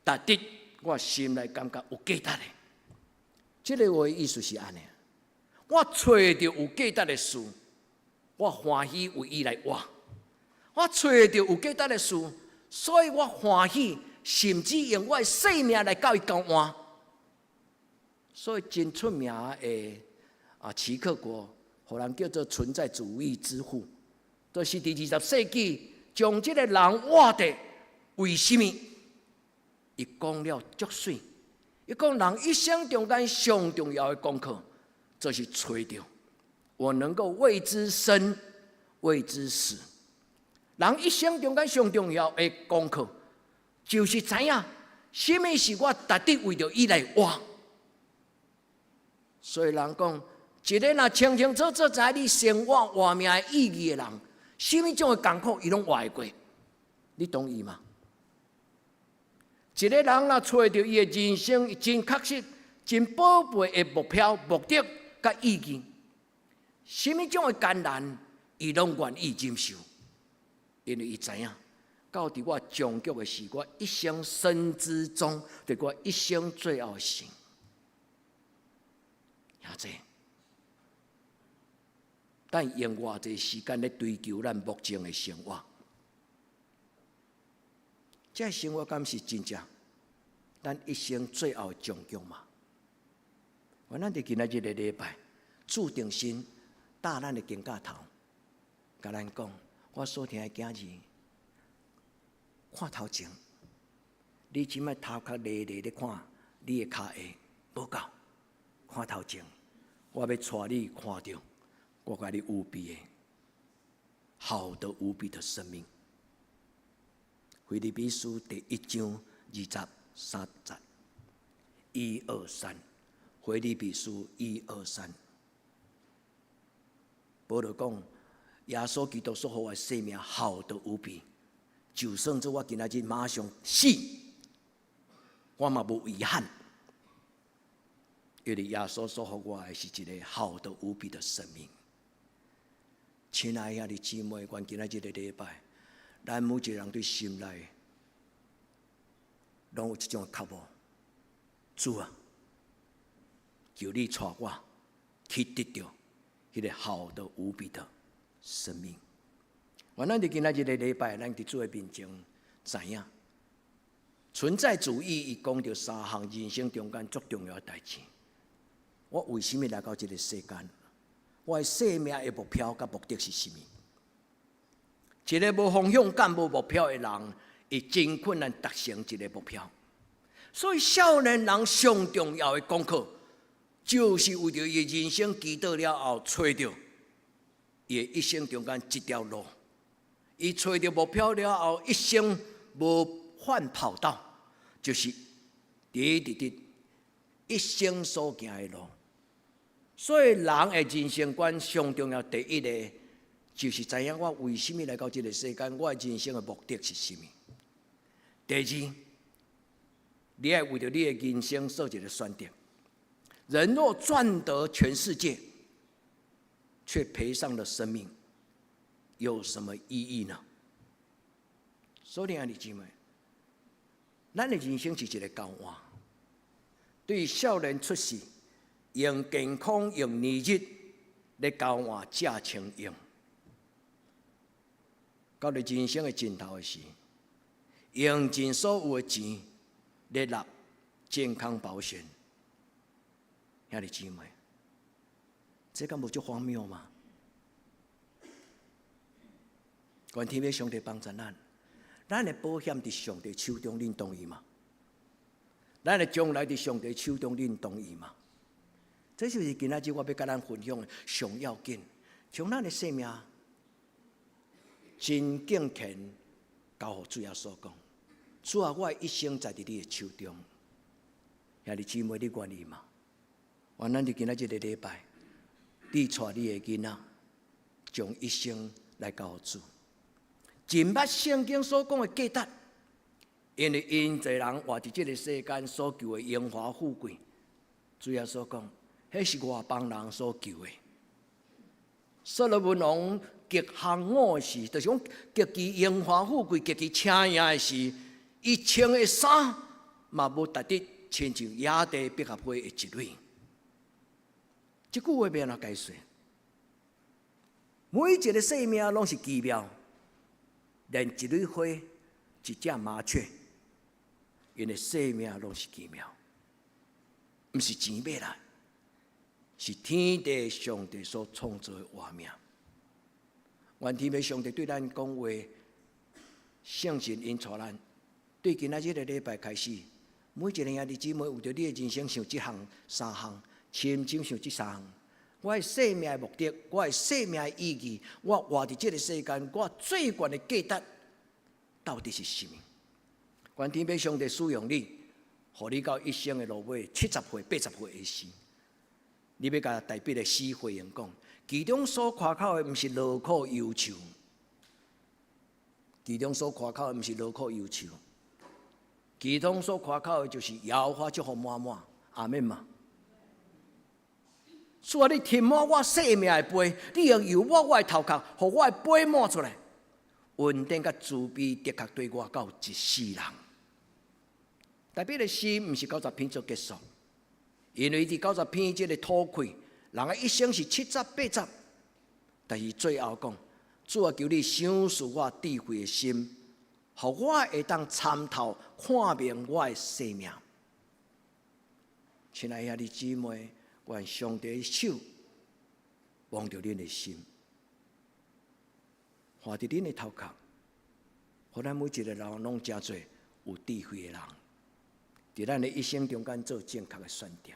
值得我心內感覺有價值的。這个話意思是按呢，我揣著有價值的事，我歡喜為伊來活。我揣著有價值的事，所以我歡喜，甚至用我的性命來佮伊交換。所以真出名的啊，齊克果，予人叫做存在主義之父，就是佇20世紀將這个人活著為啥物？伊講了足媠，伊講人一生中間上重要的功課，就是揣著我能夠為之生，為之死。人一生中間上重要的功課，就是知影啥物是我值得為著伊來活。所以人講，一個若清清楚楚知你生活活命的意義的人，啥物種的艱苦伊攏活會過。你同意嗎？一個人若揣著伊的人生真確實、真寶貝的目標、目的佮意義，啥物種的艱難，伊攏願意忍受，因為伊知影，到佇我終局的時，我一生生之終，就是我一生最後的事。兄弟，咱用偌濟時間咧追求咱目前的生活，這生活敢是真正咱一生最後的終局嗎？我咱佇今仔這个禮拜，注定神搭咱的肩胛頭，共咱講，我所疼的囝兒，看頭前，你這擺頭殼犁犁咧看，你的跤下無夠，看頭前，我欲帶你看著我共你預備的好的無比的生命。腓立比書第一章23節，一二三，腓立比書一二三，保羅講，耶穌基督所予我的生命好得無比，就算做我今仔日馬上死，我嘛無遺憾，因為耶穌所予我的是一個好得無比的生命。親愛的兄弟姊妹，願今仔這个禮拜，咱每一個人對心內，攏有這種渴慕。主啊，求你帶我去得著彼个好得無比的生命。願咱佇今仔日个禮拜，咱佇主的面前知影，存在主義伊講著三項人生中間足重要的代誌。我為啥物來到這个世間？我的生命的目標佮目的是啥物？一个無方向感、無目標的人，伊真困難達成一个目標。所以少年人上重要的功課，就是為著伊人生祈禱了後，揣著伊的一生中間這條路。伊揣著目標了後，一生無換跑道，就是佇佇佇一生所行的路。所以人的人生觀上重要第一个，就是知影我為啥物來到這个世間，我的人生的目的是啥物。第二，你愛為著你的人生做一个選擇。人若賺得全世界，卻賠上了生命，有什麼意義呢？所以兄弟姊妹，咱的人生是一个交換。對少年出世，用健康、用年日來交換食穿用，到了人生的盡頭的時，用盡所有的錢來納健康保險。兄弟姊妹，這敢無足荒謬嗎？願天父上帝幫助咱，咱的保險佇上帝手中，恁同意嗎？咱的將來佇上帝手中，恁同意嗎？這就是今仔日我欲佮咱分享的上要緊，將咱的生命真敬虔交予主耶穌講，主啊，我的一生在佇你的手中。兄弟姊妹，你願意嗎？願咱佇今仔這个禮拜，你帶你的囡仔，將一生來交予主。真捌聖經所講的價值，因為𪜶濟人活佇這个世間所求的榮華富貴，主耶穌講，彼是外邦人所求的。所羅門王極行五時，就是講極其榮華富貴、極其請贏的時，伊穿的衫嘛無值得親像野地百合花的一蕊。這句話欲按怎解說？每一个生命攏是奇妙，連一蕊花、一隻麻雀，𪜶的生命攏是奇妙，毋是錢買來，是天地上帝所創造的活命。願天父上帝對咱講話，聖神引導咱。對今仔這个禮拜開始，每一个兄弟姊妹為著你的人生想這項三項，深深想這三項。我的生命的目的，我的生命的意義，我活佇這个世間，我最懸的價值，到底是啥物？願天父上帝使用你，予你到一生的落尾，70歲、80歲的時，你欲共大衛的詩回應講，其中所誇口的毋是勞苦憂愁，其中所誇口的毋是勞苦憂愁，其中所誇口的就是耶和華祝福滿滿，阿們嘛。主啊，你填滿我生命的杯，你用油抹我的頭殼，予我的杯滿出來。恩典佮慈悲的確綴我到一世人。大衛的詩毋是90篇做結束，因為佇九十篇這个土氣，人的一生是70、80，但是最後講，主啊，求你賞賜我智慧的心，予我會當參透看明我的生命。親愛兄弟姊妹，願上帝的手摸著恁的心，畫佇恁的頭殼，予咱每一个人攏成做有智慧的人，佇咱的一生中間做正確的選擇。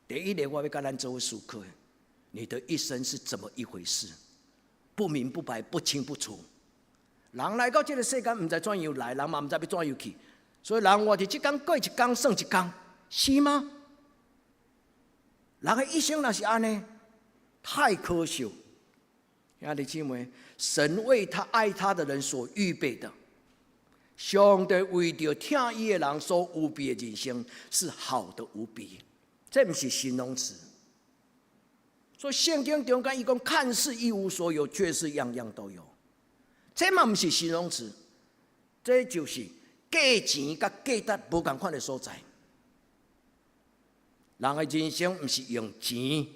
第一个，我欲佮咱做思考，你的一生是怎麼一回事？不明不白，不清不楚。人來到這個世間，毋知怎樣來，人嘛毋知欲怎樣去，所以人活佇這工過一工算一工，是嗎？人的一生若是按呢，太可惜。兄弟姊妹，神為他愛他的人所預備的，上帝為著疼伊的人所預備的人生是好的無比，這毋是形容詞。所以聖經中間伊講，看似一無所有，卻是樣樣都有。這嘛毋是形容詞，這就是價錢佮價值無仝款的所在。人的人生毋是用錢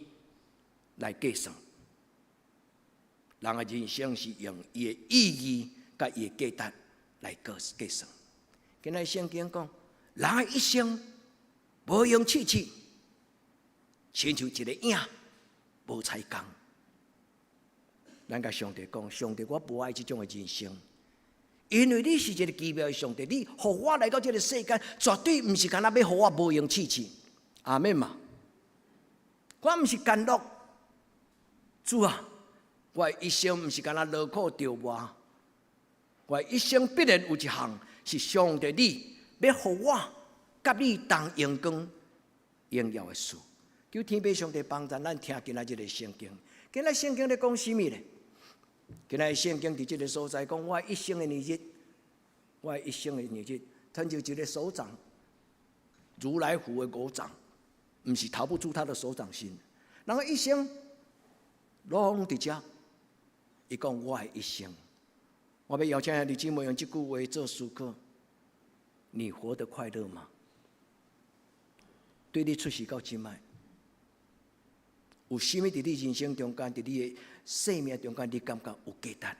來計算，人的人生是用伊的意義佮伊的價值來計算。今仔聖經講，人的一生無用試試，親像一个影，無彩工。咱共上帝講，上帝，我無愛這種的人生，因為你是一个奇妙的上帝，你予我來到這个世間，絕對毋是干焦欲予我無閒試試。阿們嘛？我毋是干樂，主啊，我的一生毋是干焦勞苦著活，我的一生必然有一項是上帝你欲予我佮你同榮光榮耀的事。求天父上帝幫助咱聽今仔這个聖經。今仔聖經咧講啥物咧？今仔聖經佇這个所在講，我一生的年日，我一生的年日，親像一个手掌，如來佛的五掌，毋是逃不出他的手掌心。人的一生攏佇遮，伊講我的一生，我欲邀請兄弟姊妹用這句話做思考：你活得快樂嗎？對你出世到這擺，有啥物佇你人生中間，佇你的生命中間，你感覺有價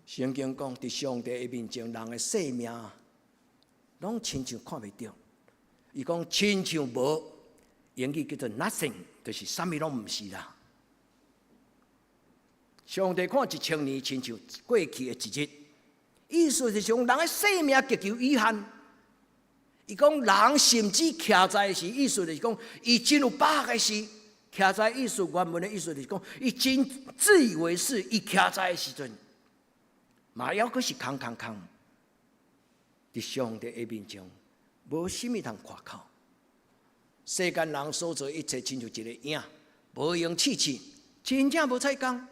值？聖經講，佇上帝的面前，人的生命攏親像看袂著。伊講親像無，英語叫做 nothing，就是啥物攏毋是啦。上帝看一千年，親像過去的一日，意思是講人的生命極其有限。伊講人甚至徛在時，意思就是講伊真有把握的時，徛在意思原文的意思就是講，伊真自以為是，伊徛在的時陣，嘛猶閣是空空空。佇上帝的面前，無啥物通誇口。世間人所做一切，親像一个影，無閒試試，真正無彩工。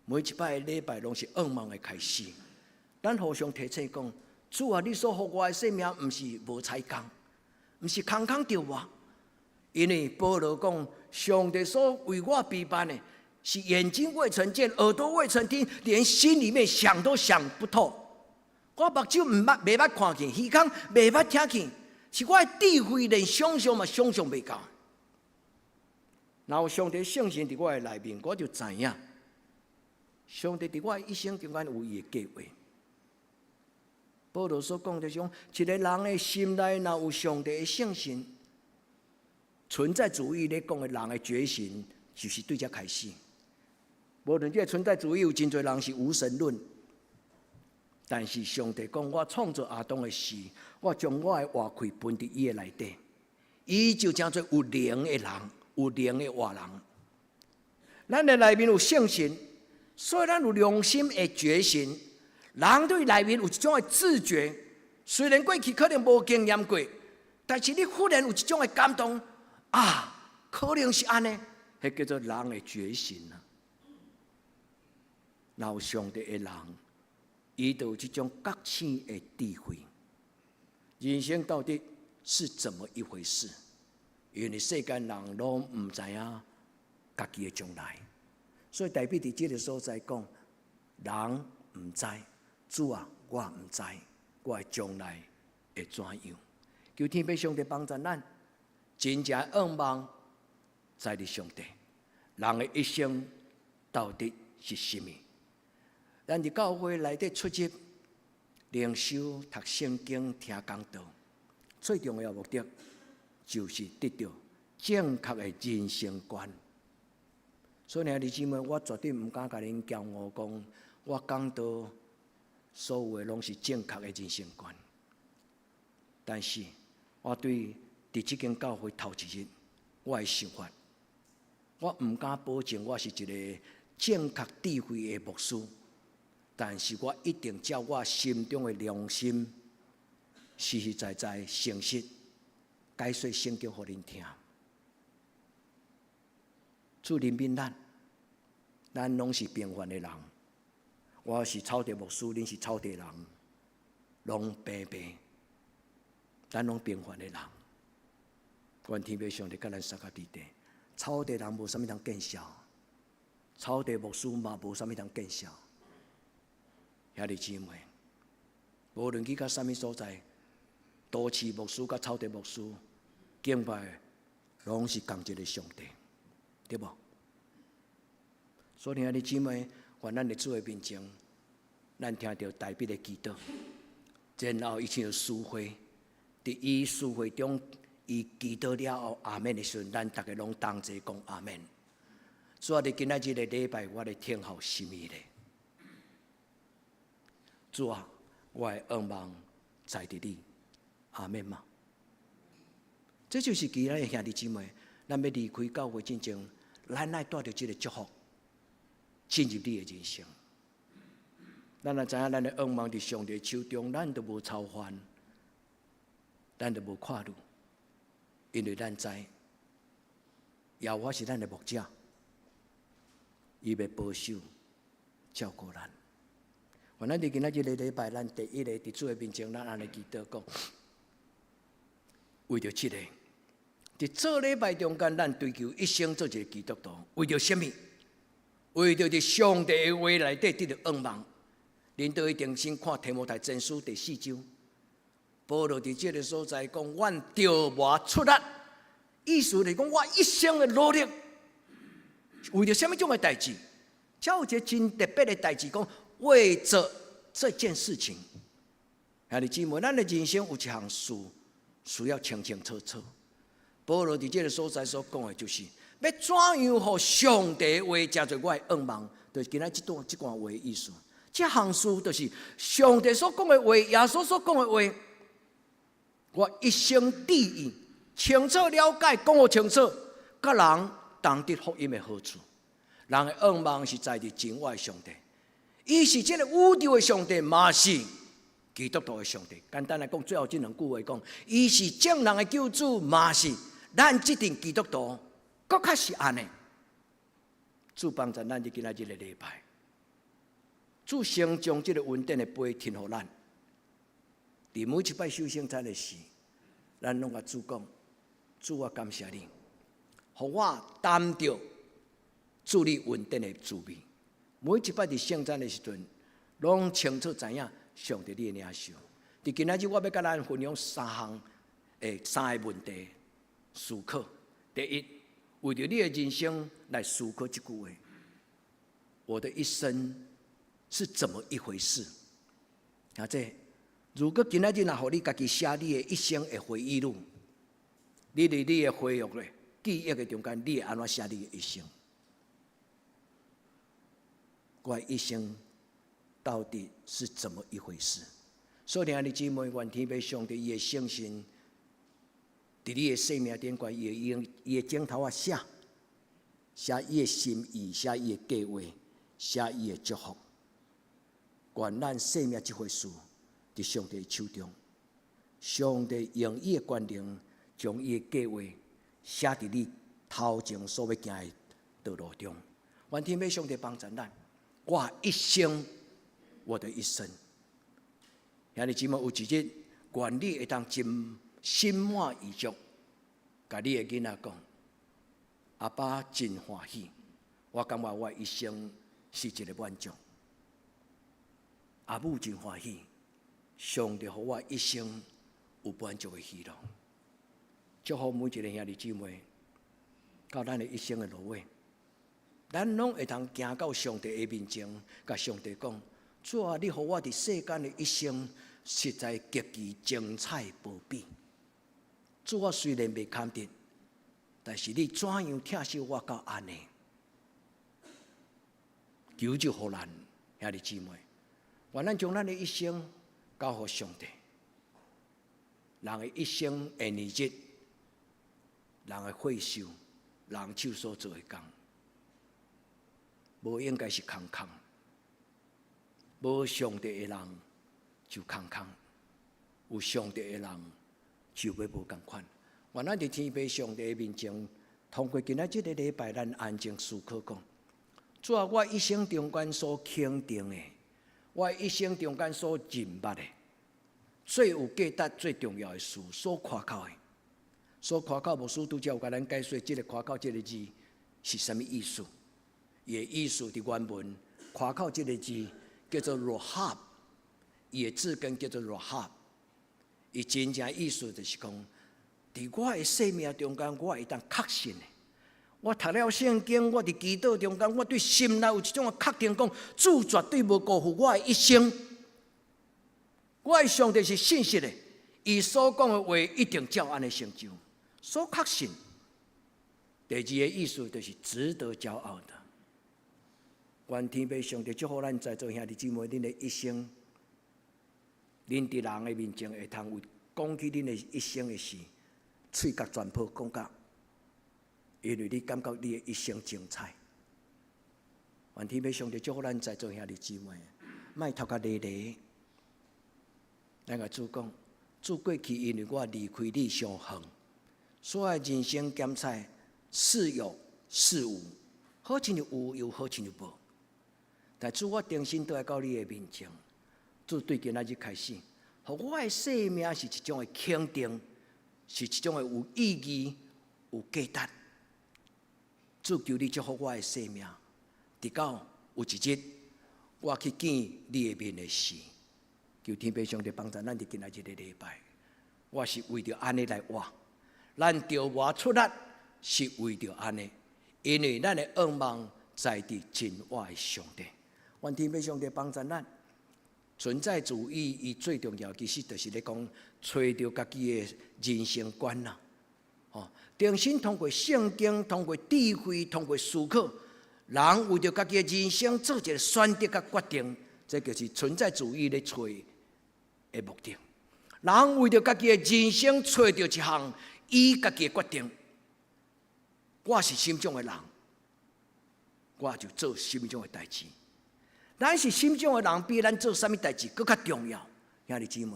每一擺禮拜攏是願望的開始，咱互相提醒講：主啊，你所予我的生命，毋是無彩工，毋是空空著活。因為保羅講，上帝所為我備辦的，是眼睛未曾見，耳朵未曾聽，連心裡面想都想不透。我目睭毋捌，袂捌看見，耳孔袂捌聽見，是我的智慧連想象嘛想象袂到。若有上帝聖神佇我的內面，我就知影，上帝佇我的一生中間有伊的計劃。保羅所講的是講，一个人的心內若有上帝的聖神，存在主義咧講的人的覺醒，就是對這開始。無論這个存在主義有真濟人是無神論，但是上帝講，我創造亞當的時，我將我的活氣分佇伊的內底，伊就成做有靈的人，有靈的活人。咱的內面有聖神，所以咱有良心的覺醒。人對內面有一種的自覺，雖然過去可能無經驗過，但是你忽然有一種的感動啊，可能是按呢，彼叫做人的覺醒啊。若有上帝的人，伊就有這種覺醒的智慧。人生到底是怎麼一回事？因為世間人攏毋知影家己的將來，所以大衛佇這个所在講，人毋知，主啊，我毋知我的將來會怎樣。求天父上帝幫助咱，真正仰望在佇上帝。人的一生到底是啥物？咱佇教會內底出入靈修、讀聖經、聽講道，最重要目的就是得著正確的人生觀。所以兄弟姊妹，我絕對毋敢共恁驕傲講，我講道所有的攏是正確的人生觀。但是，我對佇這間教會頭一日，我的想法，我毋敢保證我是一个正確智慧的牧師，但是我一定照我心中的良心，實實在在誠實解說聖經予恁聽。主憐憫咱，咱攏是平凡的人。我是草地牧師，恁是草地人，攏平平，咱攏平凡的人。願天父上帝佮咱相佮佇底。草地人無啥物通見笑，草地牧師嘛無啥物通見笑。兄弟姊妹，無論去到啥物所在，都市牧師佮草地牧師敬拜，攏是仝一个上帝，對無？所以兄弟姊妹，願咱佇主的面前，咱聽著大衛的祈禱，然後伊親像詩會，佇伊詩會中，伊祈禱了後阿門的時陣，咱逐家攏同齊講阿門。主啊，佇今仔日的禮拜，我咧聽候啥物咧？主啊，我的願望在佇你，阿門嗎？這就是其他的兄弟姊妹，咱欲離開教會進前，咱愛帶著這个祝福進入你的人生。咱若知影咱的願望佇上帝手中，咱就無操煩，咱就無掛慮，因為咱知耶和華是咱的牧者，伊欲保守照顧咱。願咱佇今仔日个禮拜，咱第一个佇主的面前，咱按呢祈禱講，為著這个，佇做禮拜中間，咱追求一生做一个基督徒，為著啥物？為著佇上帝的話內底得著願望。恁都一定先看提摩太前書第四章，保羅佇這个所在講，阮著磨出力，意思是講我一生的努力，為著啥物種的代誌？才有一个真特別的代誌，講為著這件事情。兄弟姊妹，咱的人生有一項事需要清清楚楚。保羅佇這个所在所講的，就是欲怎樣予上帝話成做我的願望，就是今仔這段這段話的意思。這項事就是上帝所講的話，耶穌所講的話，我一生致意清楚了解，講予清楚，佮人同得福音的好處。人的願望是在佇真我的上帝，伊是這个宇宙的上帝，嘛是基督徒的上帝。簡單來講，最後這兩句話講，伊是眾人的救主，嘛是咱這陣基督徒，閣較是按呢。主幫助咱佇今仔日个禮拜，主先將這个恩典的杯呈予咱。佇每一擺守聖餐的時，咱攏共主講：主，我感謝你，予我擔著主你恩典的滋味。每一擺佇聖餐的時陣，攏清楚知影上帝你的領受。佇今仔日，我欲共咱分享三項，三个問題思考。第一，為著你的人生來思考這句話：我的一生是怎麼一回事？啊，這如果今仔日若予你家己寫你的一生的回憶錄，你佇你的回憶咧、記憶的中間，你會按怎寫你的一生？我一生到底是怎麼一回事？所以，兄弟姊妹，願天父上帝伊的聖神，佇你的生命頂懸，伊會用伊的指頭仔寫，寫伊的心意，寫伊的計劃，寫伊的祝福。願咱生命這回事，佇上帝手中，上帝用伊的權能，將伊的計劃寫佇你頭前所欲行的道路中。願天父上帝幫助咱，我一生，我的一生。兄弟姊妹，有一日，願你會當真心滿意足，共你的囡仔講：阿爸真歡喜，我感覺我一生是一个滿足。阿母真歡喜，上帝予我一生有滿足的喜樂。祝福每一个兄弟姊妹，到咱的一生的落尾，咱攏會當行到上帝的面前，共上帝講：主啊，你予我佇世間的一生，實在極其精彩無比。主啊，雖然袂堪得，但是你怎樣疼惜我到按呢？求主予咱兄弟姊妹，願咱將咱的一生交予上帝。人的一生的年日，人的歲數，人手所做的工，無應該是空空。無上帝的人就空空，有上帝的人就欲無仝款。願咱佇天父上帝的面前，通過今仔這个禮拜，咱安靜思考講：主啊，我一生中間所肯定的，我一生中間所認捌的，最有價值、最重要的事，所誇口的，所誇口牧師拄才有共咱解說，這个誇口這个字是啥物意思？伊的意思佇原文，誇口這个字叫做 Rahab，伊的字根叫做 Rahab，伊真正意思就是講，佇我的生命中間，我會當確信的。我讀了聖經，我佇祈禱中間，我對心內有一種的確定，講主絕對無辜負我的一生。我的上帝是信實的，伊所講的話一定照按呢成就。所確信。第二個意思就是值得驕傲的。願天父上帝祝福咱在座兄弟姊妹，恁的一生，恁佇人的面前會通有講起恁的一生的事，喙角全部講甲，因為你感覺你的一生精彩。願天父上帝祝福咱在座兄弟姊妹，莫頭殼犁犁。咱共主講，主過去因為我離開你傷遠，所以人生兼彩似有似無，好親像有又好親像無。但主，我重新倒來到你的面前，主對今仔日開始，予我的生命是一種的肯定，是一種的有意義、有價值。主求你祝福我的生命，直到有一日我去見你的面的時，求天父上帝幫助咱佇今仔日的禮拜，我是為著按呢來活，咱著愛出力是為著按呢，因為咱的願望在佇真活的上帝。願天父上帝幫助咱。存在主義，伊最重要其實就是咧講，揣著家己的人生觀啦。哦，重新通過聖經、通過智慧、通過思考，人為著家己的人生做一個選擇佮決定，這就是存在主義咧揣的目的。人為著家己的人生揣著一項伊家己的決定，我是啥物種的人，我就做啥物種的代誌。咱是啥物種的人，比咱做啥物代誌閣較重要，兄弟姊妹。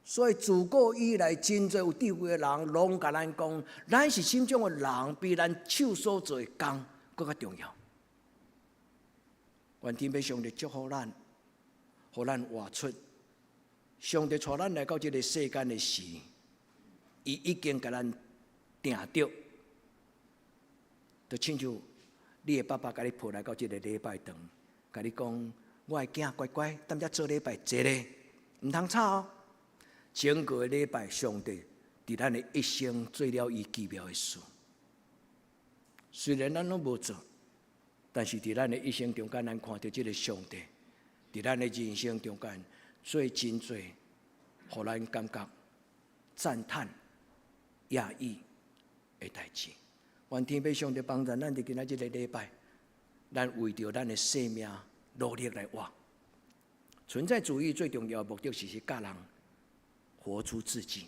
所以自古以來，真濟有智慧的人，攏共咱講，咱是啥物種的人，比咱手所做的工閣較重要。願天父上帝祝福咱，予咱活出上帝帶咱來到這个世間的時，伊已經共咱定著，就親像你的爸爸共你抱來到這个禮拜堂。共你講，我的囝乖乖，踮遮做禮拜坐咧，毋通吵哦。整個禮拜，上帝佇咱的一生做了伊奇妙的事。雖然咱攏無做，但是佇咱的一生中間，咱看著這个上帝佇咱的人生中間做真濟，予咱感覺讚嘆、訝異的代誌。願天父上帝幫助咱佇今仔這个禮拜。咱為著咱的生命努力來活。存在主義最重要的目的是去教人活出自己。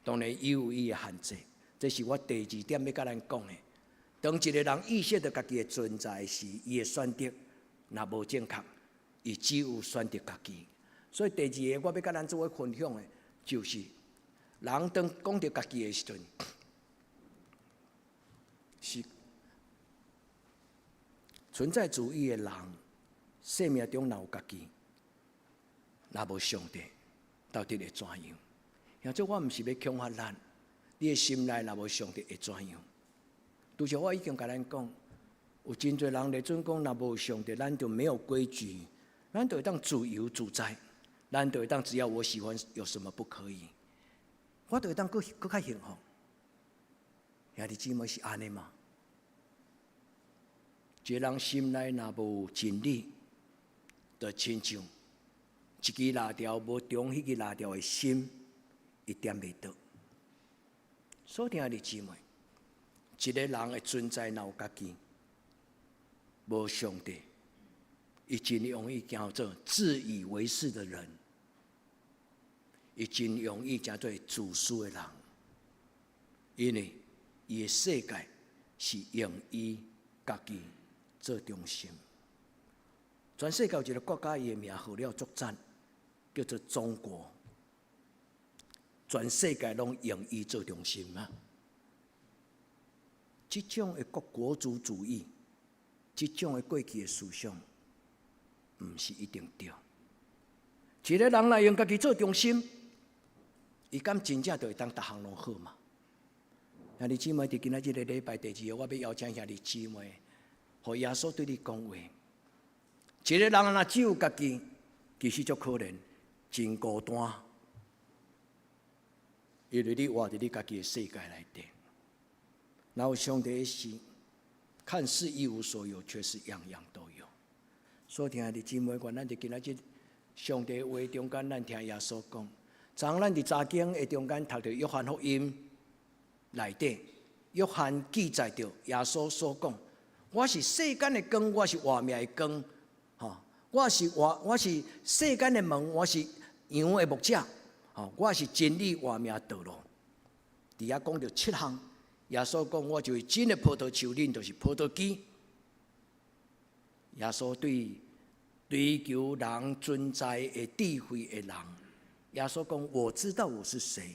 當然，伊有伊的限制，這是我第二點欲共咱講的。當一個人意識著家己的存在時，伊的選擇若無正確，伊只有選擇家己。所以第二个我欲共咱做伙分享的，就是人當講著家己的時陣，是存在主義的人，生命中若有家己，若無上帝，到底會怎樣？兄弟，我毋是欲恐嚇咱，你的心內若無上帝會怎樣？拄才我已經共咱講，有真濟人咧準講，若無上帝，咱就沒有規矩，咱就會當自由自在，咱就會當只要我喜歡，有什麼不可以？我就會當閣閣較幸福。兄弟姊妹是按呢嗎？一個人心內若無真理，就親像一支蠟燭無中彼支蠟燭的心，伊點袂著。所以兄弟姊妹，一個人的存在若有家己，無上帝，伊真容易叫做自以為是的人，伊真容易成做自私的人，因為伊的世界是用伊家己做中心。全世界有一个國家，伊的名號了足讚，叫做中國。全世界攏用伊做中心啊！這種的國族主義，這種的過去的思想，毋是一定對。一个人來用家己做中心，伊敢真正就會當逐項攏好嗎？兄弟姊妹，佇今仔這个禮拜第二個，我欲邀請兄弟姊妹，予耶穌對你講話。一个人若只有家己，其實足可憐，真孤單。因為你活佇你家己的世界內底。若有上帝的時，看似一無所有，卻是樣樣都有。所親愛的姊妹，願咱佇今仔日上帝話中間，咱聽耶穌講。昨昏咱佇查經的中間讀著約翰福音內底，約翰記載著耶穌所講：我是世間的光，我是活命的光，吼！我是世間的門，我是羊的牧者，吼！我是真理活命道路。佇遐講著七項，耶穌講我就是真的葡萄樹，恁就是葡萄枝。耶穌對追求人存在的智慧的人，耶穌講：我知道我是誰。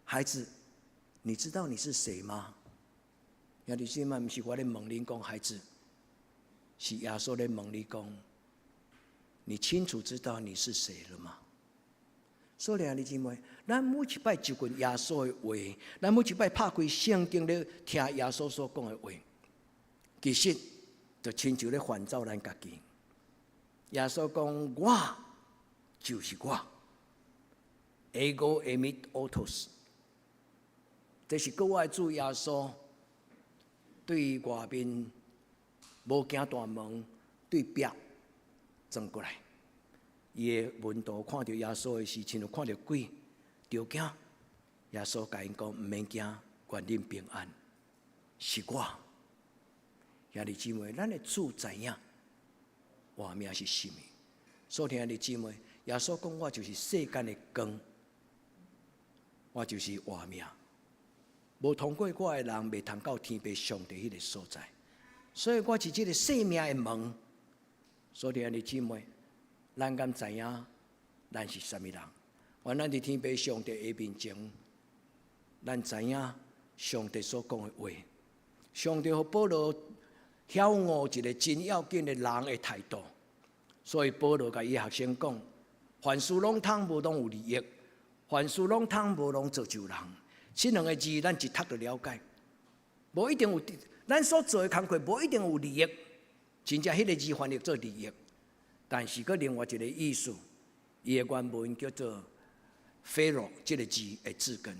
孩子，你知道你是誰嗎？兄弟姊妹，毋是我咧問恁講，孩子，是耶穌咧問你講，你清楚知道你是誰了嗎？所以兄弟姊妹，咱每一擺就近耶穌的話，咱每一擺拍開聖經咧聽耶穌所講的話，其實就親像咧反照咱家己。耶穌講：我就是我，ego eimi autos。這是閣我的主耶穌對外面無驚大門對壁轉過來，伊的門徒看著耶穌的時，親像看著鬼，著驚。耶穌共𪜶講：毋免驚，願恁平安，是我。兄弟姊妹，咱的主知影活命是啥物？所以兄弟姊妹，耶穌講我就是世間的光，我就是活命。無通過我的人，袂通到天父上帝彼個所在。所以我是這個生命的門。所以兄弟姊妹，咱敢知影咱是啥物人？願咱佇天父上帝的面前，咱知影上帝所講的話。上帝予保羅曉悟一個真要緊的人的態度，所以保羅共伊學生講：凡事攏通，無攏有利益；凡事攏通，無攏造就人。這兩個字，咱一讀就了解，無一定有，咱所做的工課無一定有利益。真正彼個字翻譯做利益，但是閣另外一個意思，伊的原文叫做 “phero” 這個字的字根。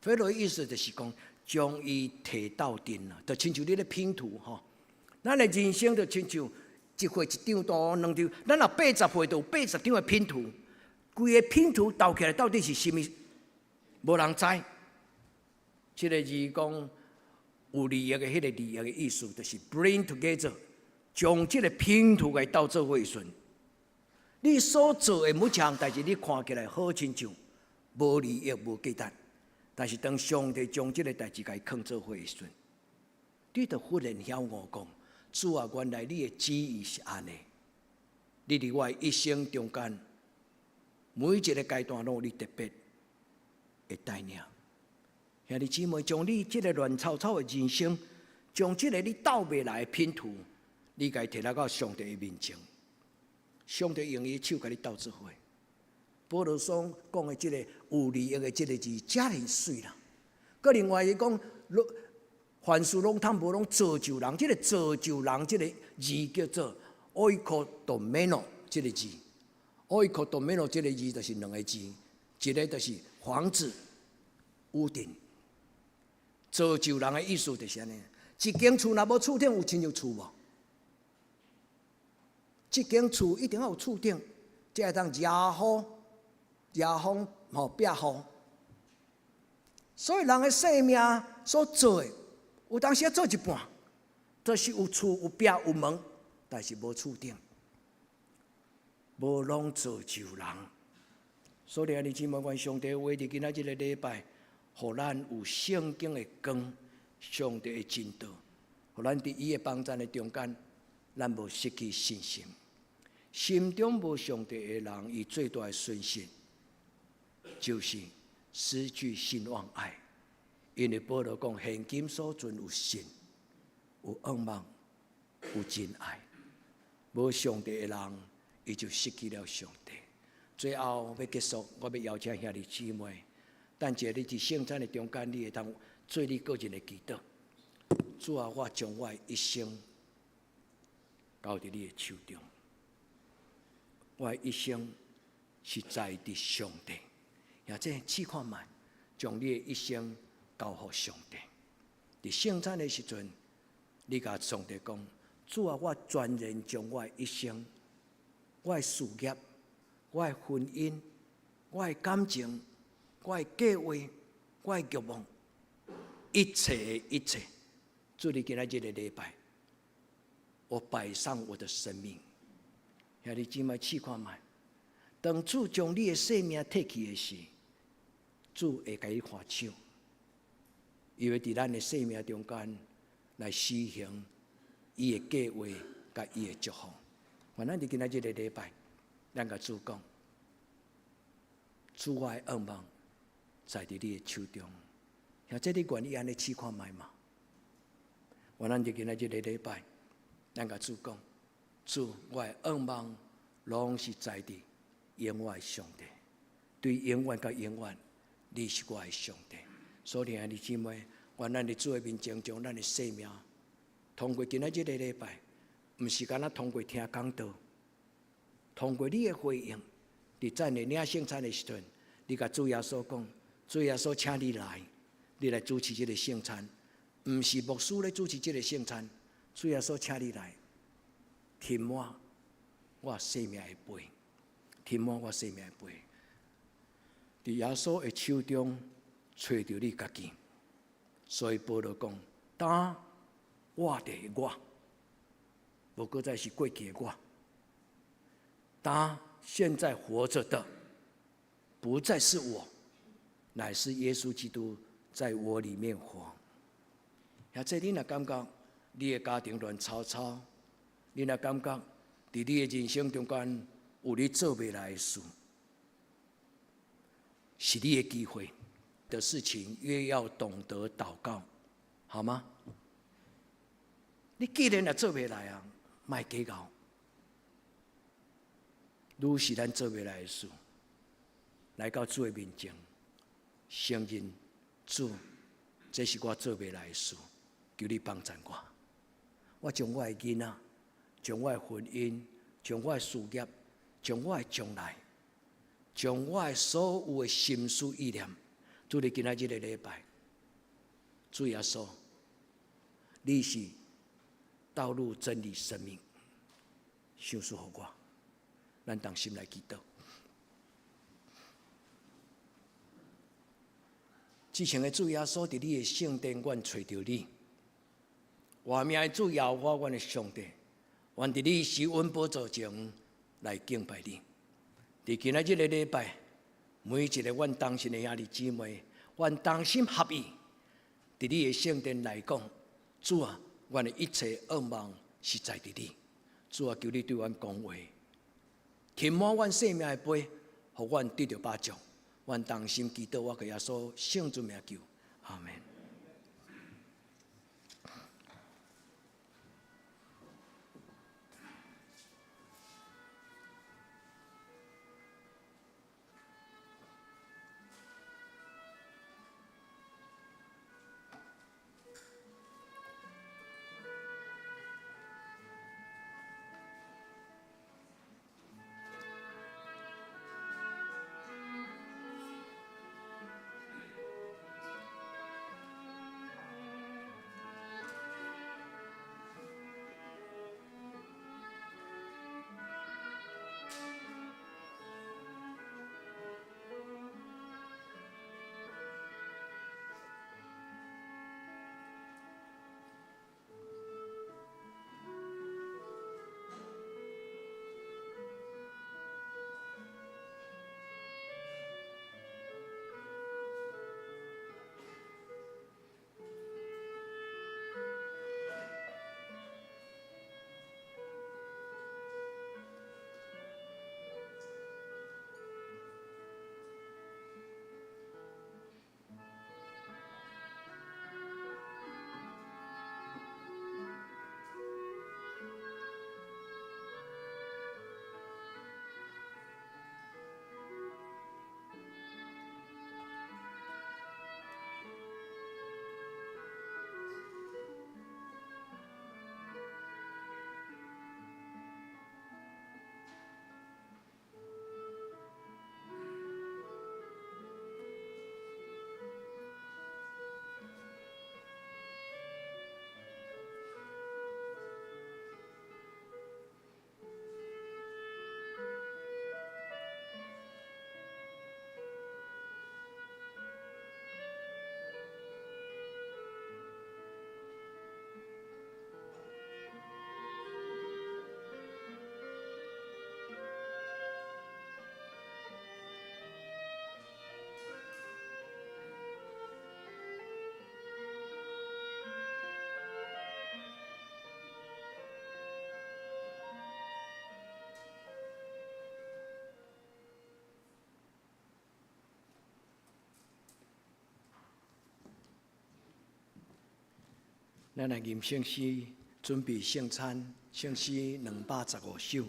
“phero” 的意思就是講將伊提鬥陣啦，就親像你咧拼圖吼。咱的人生就親像一歲一張圖、兩張，咱若80歲就有80張的拼圖，規個拼圖鬥起來到底是啥物？無人知。這個字講有利益的彼個利益的意思，就是 bring together，將這個拼圖共鬥做伙時陣，你所做的每一項代誌，你看起來好親像無利益、無價值，但是當上帝將這個代誌共伊囥做伙的時陣，你就忽然曉悟講：主啊，原來你的旨意是按呢。你佇我的一生中間，每一個階段攏有你特別的帶領。兄弟姊妹，將你這個亂糟糟的人生，將這個你鬥袂來的拼圖，你共伊提來到上帝的面前，上帝用伊的手共你鬥做伙。保羅所講的這個有利益的這個字，遮爾媠啦。閣另外伊講，凡事攏通無攏造就人，這個造就人這個字叫做 oikodomeo 這個字，oikodomeo 這個字就是兩個字，一個就是房子、屋頂。造就人的意思就是按呢，一間厝若無厝頂，有親像厝無？這間厝一定要有厝頂，才會當遮雨、遮風、吼避雨。所以人的生命所做的，有當時做一半，就是有厝、有壁、有門，但是無厝頂，無攏造就人。所以兄弟姊妹，願上帝話佇今仔這個禮拜，予咱有聖經的光，上帝的真道，予咱佇伊的幫贊的中間，咱無失去信心。心中無上帝的人，伊最大的損失就是失去信望愛。因為保羅講，現今所存有信、有盼望、有真愛。無上帝的人，伊就失去了上帝。最後欲結束，我欲邀請兄弟姊妹，等一下你佇聖餐的中間，你會當做你個人的祈禱。主啊，我將我的一生交佇你的手中。我的一生是在佇上帝，或者試看覓，將你的一生交予上帝。佇聖餐的時陣，你共上帝講：主啊，我全然將我的一生、我的事業、我的婚姻、我的感情、我的計劃、我的慾望，一切的一切，主你今仔這个禮拜，我擺上我的生命。兄弟姊妹試看覓，當主將你的生命提去的時，主會共你看手，伊會佇咱的生命中間來實行伊的計劃佮伊的祝福。願咱佇今仔這个禮拜，咱共主講，主，我的願望在佇你的手中。兄弟，你願意按呢試看覓嗎？願咱佇今仔這个禮拜，咱共主講，主，我的願望攏是在佇永遠的上帝，對永遠到永遠，你是我的上帝。所以兄弟姊妹，願咱佇主的面前，將咱的生命通過今仔這个禮拜，毋是干焦通過聽講道，通過你的回應，佇咱的領聖餐的時陣，你共主耶穌講，主耶穌，請你來，你來主持這个聖餐，毋是牧師咧主持這个聖餐，主耶穌，請你來，填滿我生命的杯，填滿我生命的杯。佇耶穌的手中揣著你家己，所以保羅講：當活著的我，無閣再是過去的我。當現在活著的，不再是我，乃是耶穌基督在我裡面活。或者你若感覺你的家庭亂糟糟，你若感覺佇你的人生中間有你做袂來的事，是你的機會的事情，越要懂得禱告，好嗎？你既然若做袂來啊，莫計較。愈是咱做袂來的事，來到主的面前，承認主，這是我做袂來的事，求你幫贊我。我將我的囡仔，將我的婚姻，將我的事業，將我的將來，將我的所有的心思意念，主你今仔這个禮拜，主耶穌，你是道路、真理、生命，賞賜予我，咱同心來祈禱。至聖的主耶穌，佇你的聖殿，阮揣著你。活命的主耶和華，阮的上帝，願佇你施恩寶座前來敬拜你。佇今仔這个禮拜，每一个阮同心的兄弟姊妹，願同心合意，佇你的聖殿來講，主啊，阮的一切願望是在佇你。主啊，求你對阮講話，填滿阮生命的杯，予阮得著飽足。阮同心祈禱，我靠耶穌聖主名求，阿門。咱來吟聖詩，準備聖餐，聖詩215首。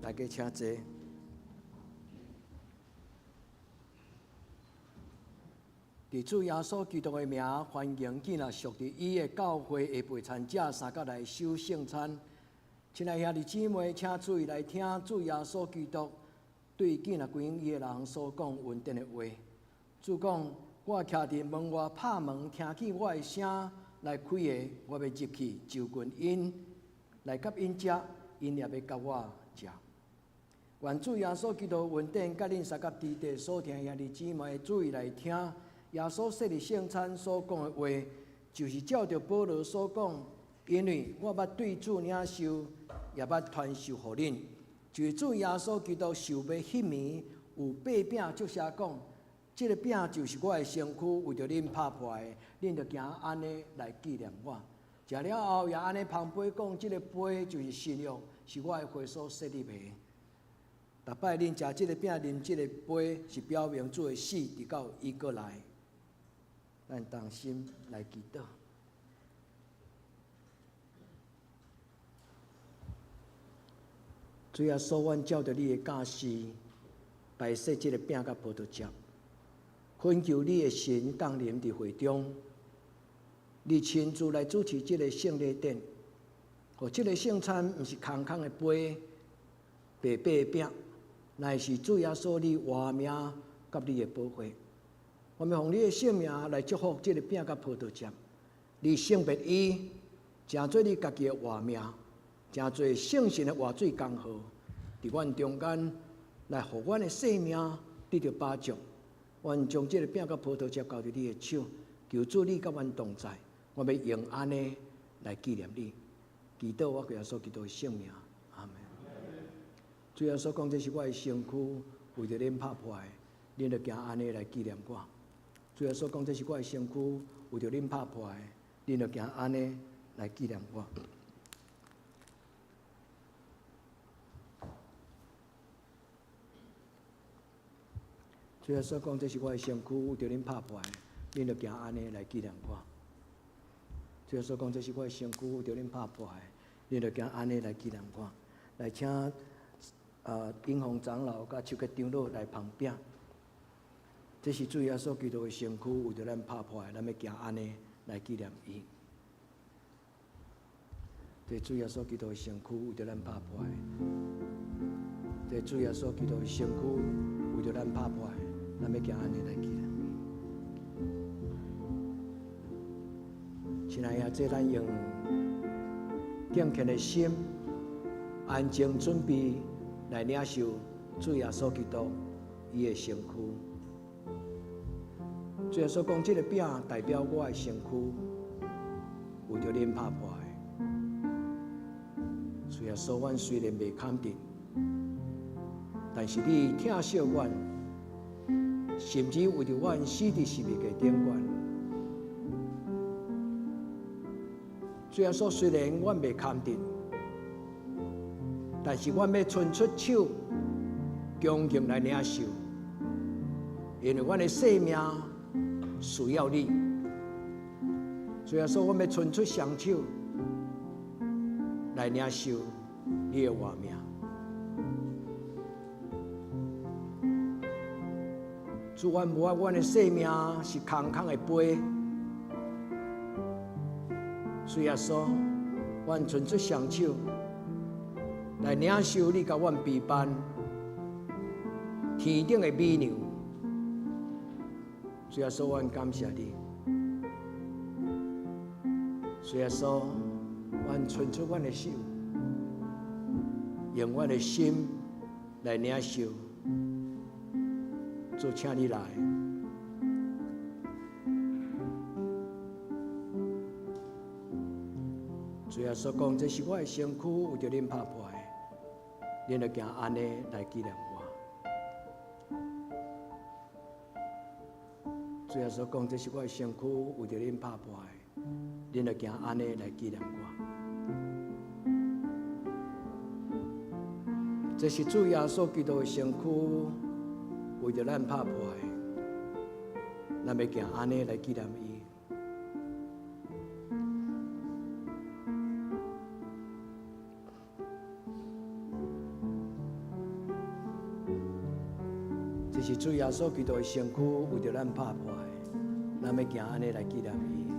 大家請坐。佇主耶穌基督的名，歡迎囝仔屬佇伊的教會的陪餐者三角來守聖餐。親愛兄弟姊妹，請注意來聽主耶穌基督對囝仔歸依伊的人所講恩典的話。主講：我徛佇門外拍門，聽見我的聲來開的，我欲入去就近𪜶，來佮𪜶食，𪜶也欲佮我食。願主耶穌基督恩典，佮恁三佮佇地所聽兄弟姊妹注意來聽。耶穌設立聖餐所講的話，就是照著保羅所講，因為我捌對主領受，也捌傳授予恁，就是主耶穌基督受賣彼暝，有擘餅祝謝講，這个餅就是我的身軀，為著恁拍破的，恁著行按呢來紀念我。食了後也按呢捧杯講，這个杯就是新約，是我的血所設立的。逐擺恁食這个餅、啉這个杯，是表明主的死，直到伊閣來。咱同心來祈禱。主耶穌，阮照著你的教示，擺設這个餅佮葡萄汁，懇求你的神降臨佇會中，你親自來主持這个聖禮典，予這个聖餐毋是空空的杯、白白的餅，乃是主耶穌你活命佮你的寶血。我們奉你的聖名來祝福這个餅佮葡萄汁，你聖別伊，成做你家己的活命，成做聖神的活水江河，佇阮中間來予阮的生命得著飽足。阮將這个餅佮葡萄汁交佇你的手，求主你佮阮同在。我欲用按呢來紀念你，祈禱我耶穌基督的聖名，阿們。主耶穌講，這是我的身軀，為著恁拍破的，恁著行按呢來紀念我。主耶穌講，這是我的身軀，為著恁拍破的，恁著行按呢來紀念我。主耶穌講，這是我的身軀，為著恁拍破的，恁著行按呢來紀念我。主耶穌講，這是我的身軀，為著恁拍破的，恁著行按呢來紀念我。來，請英宏長老佮手結長老來捧餅。這是主耶穌基督的身軀，為著咱拍破的，咱欲行按呢來紀念伊。這主耶穌基督的身軀，為著咱拍破的。這主耶穌基督的身軀，為著咱拍破的，咱欲行按呢來紀念。親愛的，這咱用敬虔的心，安靜準備來領受主耶穌基督伊的身軀。主耶穌講，這个餅代表我的身軀，為著恁拍破的。主耶穌，阮雖然袂堪得，但是你疼惜阮，甚至為著阮死佇十字架頂懸。主耶穌，雖然阮袂堪得，但是阮欲伸出手，恭敬來領受，因為阮的生命需要你。主耶穌，阮欲伸出雙手來領受你的活命。主，阮無愛阮的生命是空空的杯。主耶穌，阮伸出雙手來領受你共阮備辦天頂的美糧。主耶穌，阮感謝你。主耶穌，阮伸出阮的手，用阮的心來領受。主，請你來。主耶穌講：這是我的身軀，為著恁拍破的，恁著行按呢來紀念我。主耶穌講：這是我的身軀，為著恁拍破的，恁著行按呢來紀念我。這是主耶穌基督的身軀，為著咱拍破的，咱欲行按呢來紀念伊。這是主耶穌基督的身軀，為著咱拍破的，咱欲行按呢來紀念伊。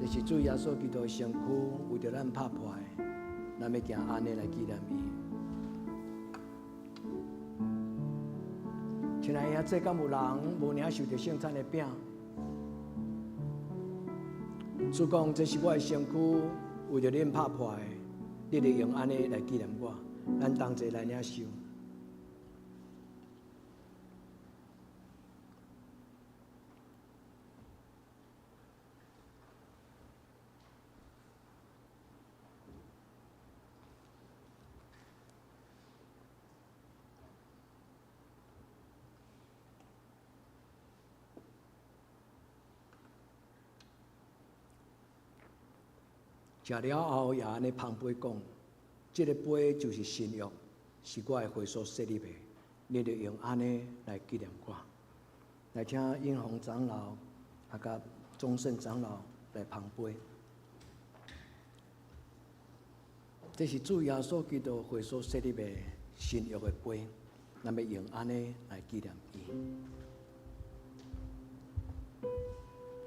這是主耶穌基督的身軀，為著咱拍破的，咱欲行按呢來紀念伊。親愛的，這敢有人無領受著聖餐的餅？主講：這是我的身軀，為著恁拍破的，你著用按呢來紀念我。咱同齊來領受。食了後，也按呢捧杯講：這个杯就是新約，是我的血所設立的，你著用按呢來紀念我。來請英宏長老佮宗盛長老來捧杯。這是主耶穌基督血所設立的新約的杯，咱欲用按呢來紀念伊。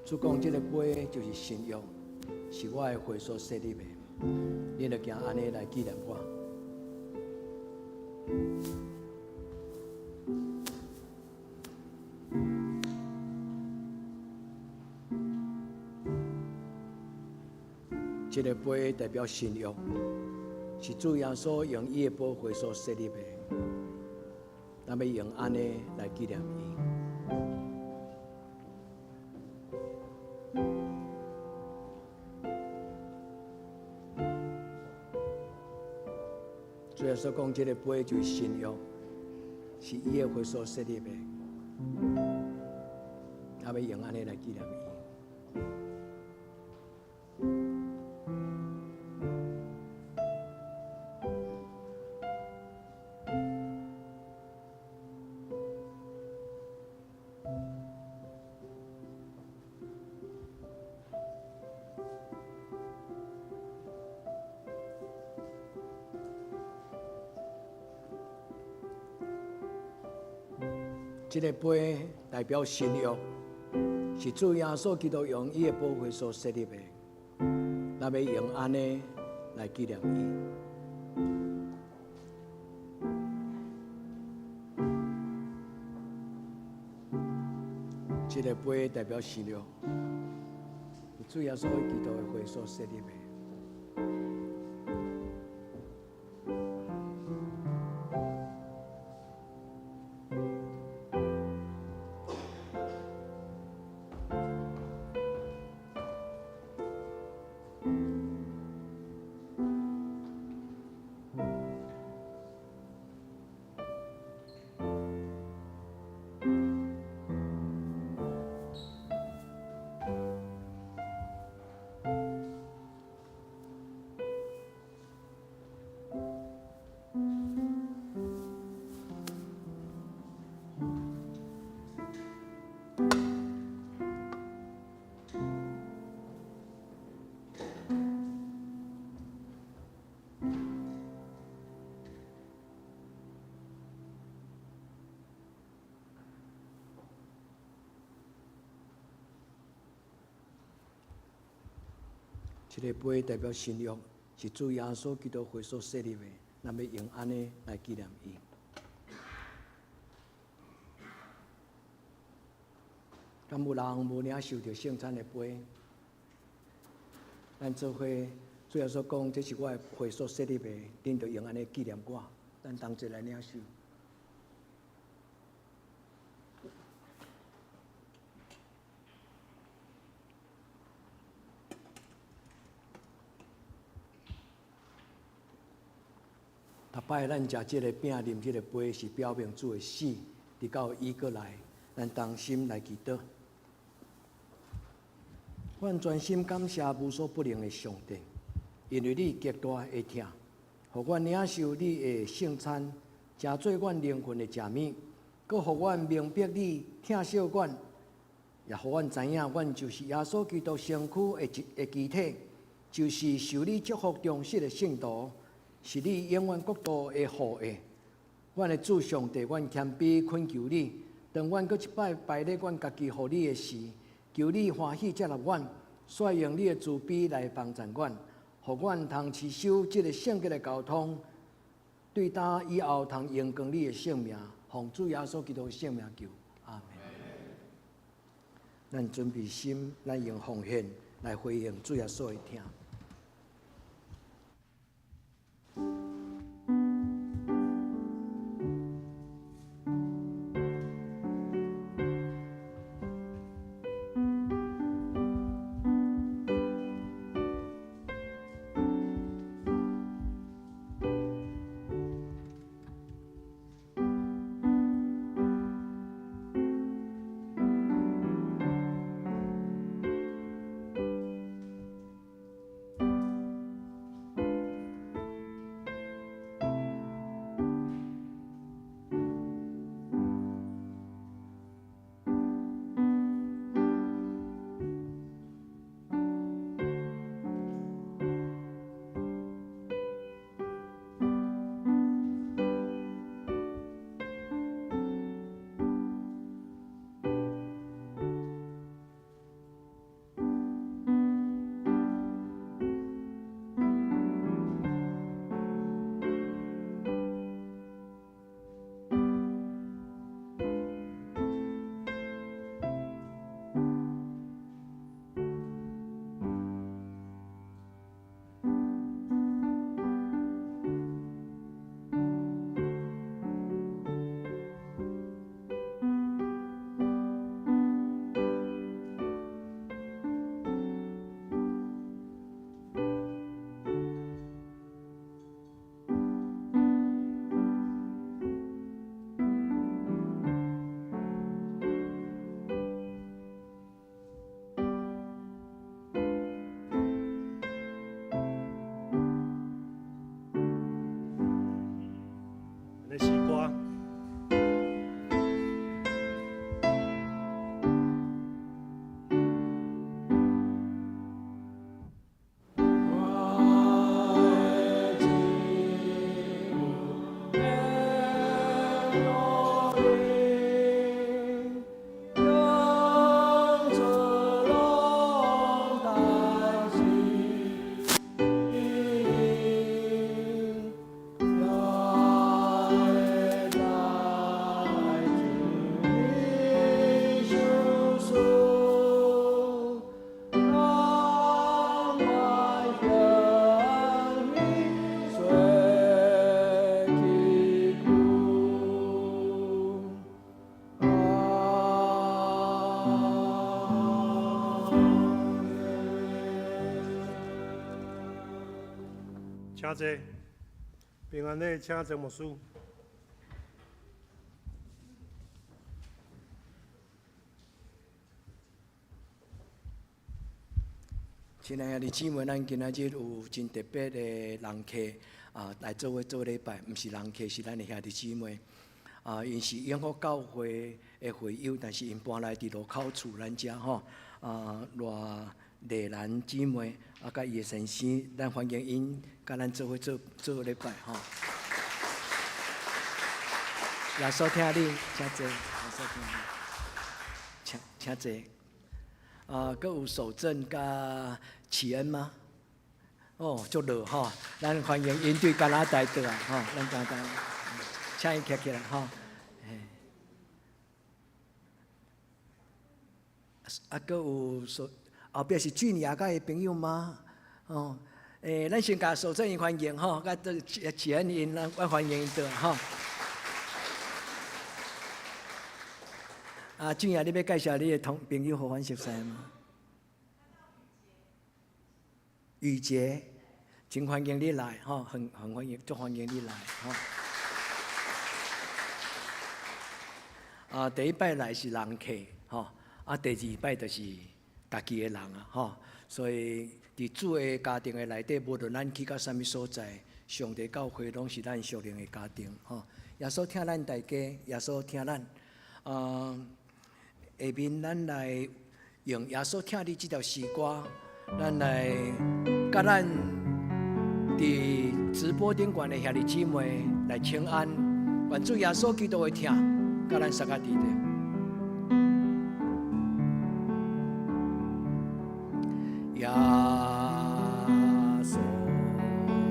主講：這个杯就是新約，是我的血所設立的，恁著行按呢來紀念我。這个杯代表新約，是主耶穌用伊的寶血所設立的，咱欲用按呢來紀念伊。主耶穌講：這个杯就是新約，是伊的血所設立的，咱欲用按呢來紀念伊。這个杯代表新約，是主耶穌基督用伊的寶血所設立的。咱欲用按呢來紀念伊。這个杯代表新約，是主耶穌基督的血所設立的。這个杯代表新約，是主耶穌基督血所設立的，咱欲用按呢來紀念伊。敢有人無領受著聖餐的杯？咱做伙，主耶穌講，這是我的血所設立的，恁著用按呢紀念我。咱同齊來領受。逐擺咱食這个餅、啉這个杯，是表明主的死，直到伊閣來，咱同心來祈禱。阮專心感謝無所不能的上帝，因為你極大的疼，予阮領受你的聖餐，成做阮靈魂的食物，閣予阮明白你疼惜阮，也予阮知影，阮就是耶穌基督身軀的一的肢體，就是受你祝福忠實的聖徒。是你永遠國度的後裔，阮的主上帝，阮謙卑懇求你，當阮閣一擺排列阮家己予你的時，求你歡喜接納阮，率用你的慈悲來幫助阮，予阮通持守這个聖潔的交通，對今以後通榮光你的聖名，奉主耶穌基督的聖名求，阿們。咱準備心，咱用奉獻來回應主耶穌的疼。請坐。平安禮，請曾牧師。親愛的姊妹，咱今仔日有真特別的人客啊，來做伙做禮拜，毋是人客，是咱的兄弟姊妹。啊，𪜶是永福教會的會友，但是𪜶搬來佇路口厝咱遮吼。啊，賴麗蘭姊妹啊，佮伊的先生，咱歡迎𪜶佮咱做伙做做禮拜吼。耶穌疼你，請坐。耶穌疼你，請請坐。啊，閣有守正佮啟恩嗎？哦，足熱吼，咱歡迎𪜶對加拿大倒來吼，咱加拿大，請伊徛起來吼。啊，閣有說後壁是俊雅佮伊朋友嗎？哦，咱先共守正𪜶歡迎吼，佮這啟恩𪜶，咱我歡迎𪜶倒來吼。啊，俊雅，你欲介紹你的同朋友予阮熟似嗎？雨潔，真歡迎你來吼，很很歡迎，足歡迎你來吼。啊，第一擺來是人客吼，啊，第二擺就是家己的人啊吼，所以佇主的家庭的內底，無論咱去到啥物所在，上帝教會攏是咱屬靈的家庭吼。耶穌疼咱大家，耶穌疼咱。啊，下面咱來用耶穌疼你這條詩歌，咱來佮咱佇直播頂懸的兄弟姊妹來請安，願主耶穌基督的疼，佮咱相佮佇咧。耶穌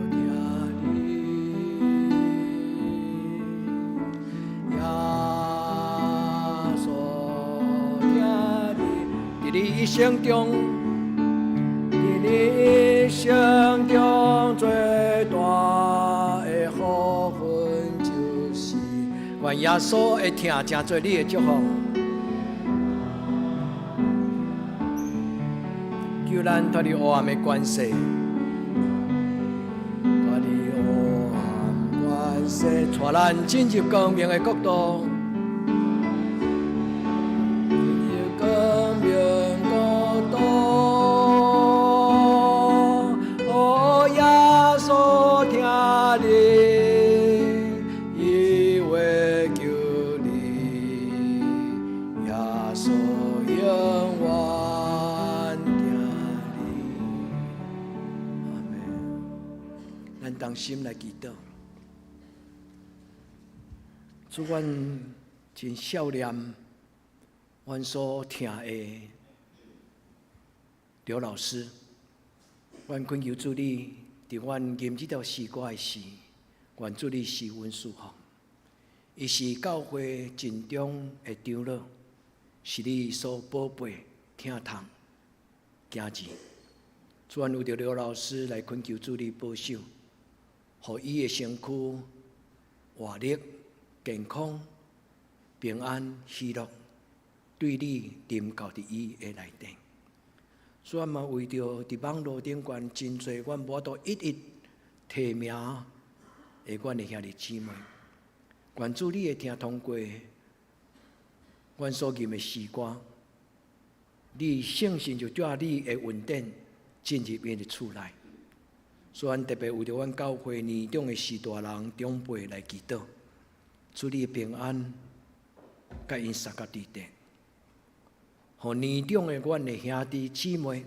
疼你，耶穌疼你，佇你一生中，佇你一生中最大的福分就是，願耶穌的疼成做你的祝福。救咱脫離黑暗的權勢，脫離黑暗權勢，帶咱進入光明的國度。進入光明國度，哦，耶穌疼你，伊會救你，耶穌永遠疼你。阿們。咱同心來祈禱。主，阮真想念阮所疼的劉老師，阮懇求主你，佇阮吟這條詩歌的時，願主你賜阮祝福。伊是教會盡忠的長老，是你所寶貝疼痛囝兒。主，阮為著劉老師來懇求主你保守，予伊的身軀活力、健康、平安、喜樂，對你臨到佇伊的內底。主啊，嘛為著佇網路頂懸真濟，阮無法度一一提名的阮的兄弟姊妹，願主你會聽通過阮所吟的詩歌，你聖神就帶你的恩典進入𪜶的厝內。所以，阮特別為著阮教會年長的序大人長輩來祈禱，主你的平安，佮𪜶相佮佇底，予年長的阮的兄弟姊妹，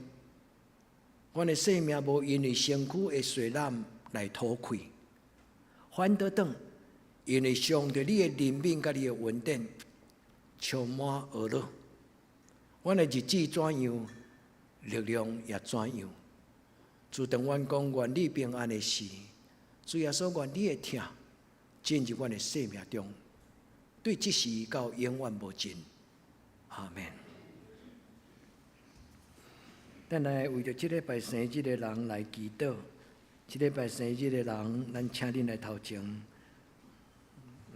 阮的生命無因為身軀的衰老來塗氣，反倒轉，因為上帝你的憐憫佮你的恩典充滿呵咾，阮的日子怎樣，力量也怎樣。自當阮講願你平安的時，主耶穌願你的疼進入阮的生命中，對這時到永遠無盡。阿們。咱來為著這禮拜生日的人來祈禱。這禮拜生日的人，咱請恁來頭前。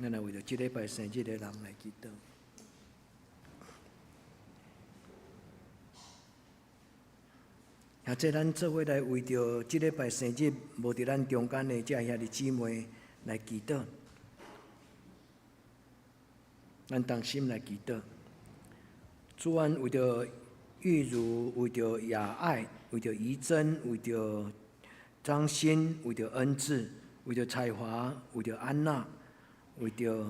咱來為著這禮拜生日的人來祈禱。啊，這咱做伙來為著這禮拜生日無佇咱中間的這兄弟姊妹來祈禱，咱同心來祈禱。主阮為著玉如，為著雅愛，為著怡珍，為著張欣，為著恩智，為著彩華，為著安娜，為著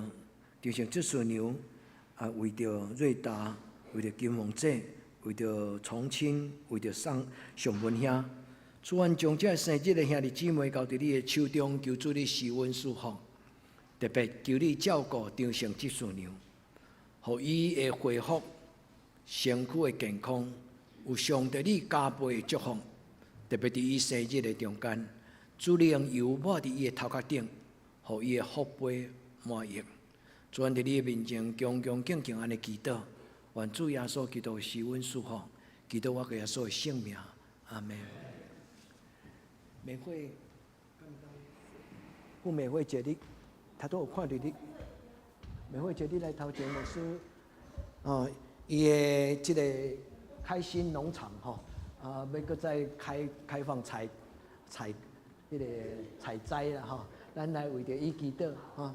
張姓執事娘，啊，為著瑞達，為著金鳳姐，為著重慶，為著上上文兄，主阮將這生日的兄弟姊妹交佇你的手中，求主你施恩賜福，特別求你照顧張姓執事娘，予伊會恢復身軀的健康，有上帝你加倍的祝福，特別佇伊生日的中間，主你用油抹佇伊的頭殼頂，予伊的福杯滿溢。主阮佇你的面前，恭恭敬敬按呢祈禱。願主耶穌基督施恩賜福，祈禱我耶穌的聖名，阿門。美惠，傅美惠姐，你頭拄有看著你，美惠姐，你來頭前牧師，哦，伊的這个開心農場吼，啊，欲閣再開開放採採彼个採摘啦吼，咱來為著伊祈禱吼。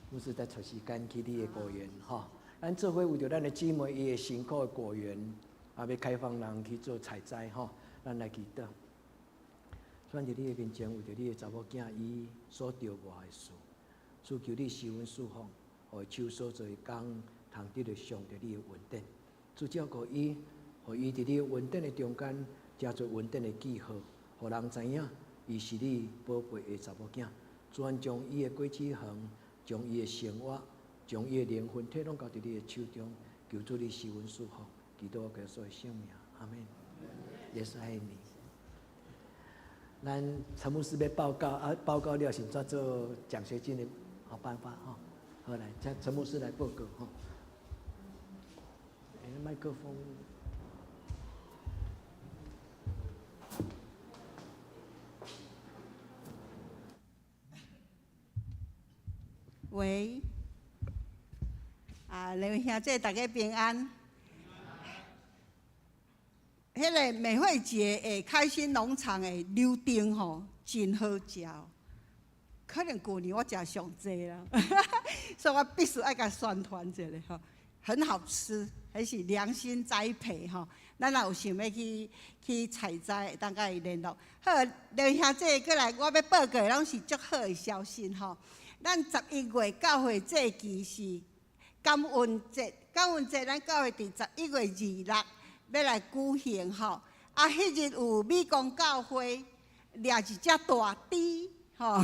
牧師再抽時間去你的果園吼，咱做伙為著咱的姊妹伊的辛苦的果園，啊，欲開放人去做採摘吼，咱來祈禱。主佇你的面前，為著你的查某囝伊所著磨的事，主求你施恩賜福，予伊手所做的工，通得著上帝你的恩典。主照顧伊，予伊佇你的恩典的中間，成做恩典的記號，予人知影伊是你寶貝的查某囝。主阮將伊的果子園，將伊的生活，將伊的靈魂體攏交佇你的手中，求主你施恩賜福，祈禱我耶穌的聖名，阿門。耶穌愛你。咱陳牧師欲報告啊，報告了是怎做獎學金的好辦法吼。好來，請陳牧師來報告吼。欸，麥克風。喂，啊，兩位兄弟，大家平安。彼个美惠姐的開心農場的柳丁吼，真好食。可能舊年我食上濟啦，所以我必須愛共宣傳一下吼，很好吃，彼是良心栽培吼。咱若有想欲去去採摘，會當佮伊聯絡。好，兩位兄弟過來，我欲報告的攏是足好的消息吼。咱11月教會祭期是感恩節，感恩節咱教會佇11月26欲來舉行吼。啊，彼日有美光教會掠一隻大豬吼，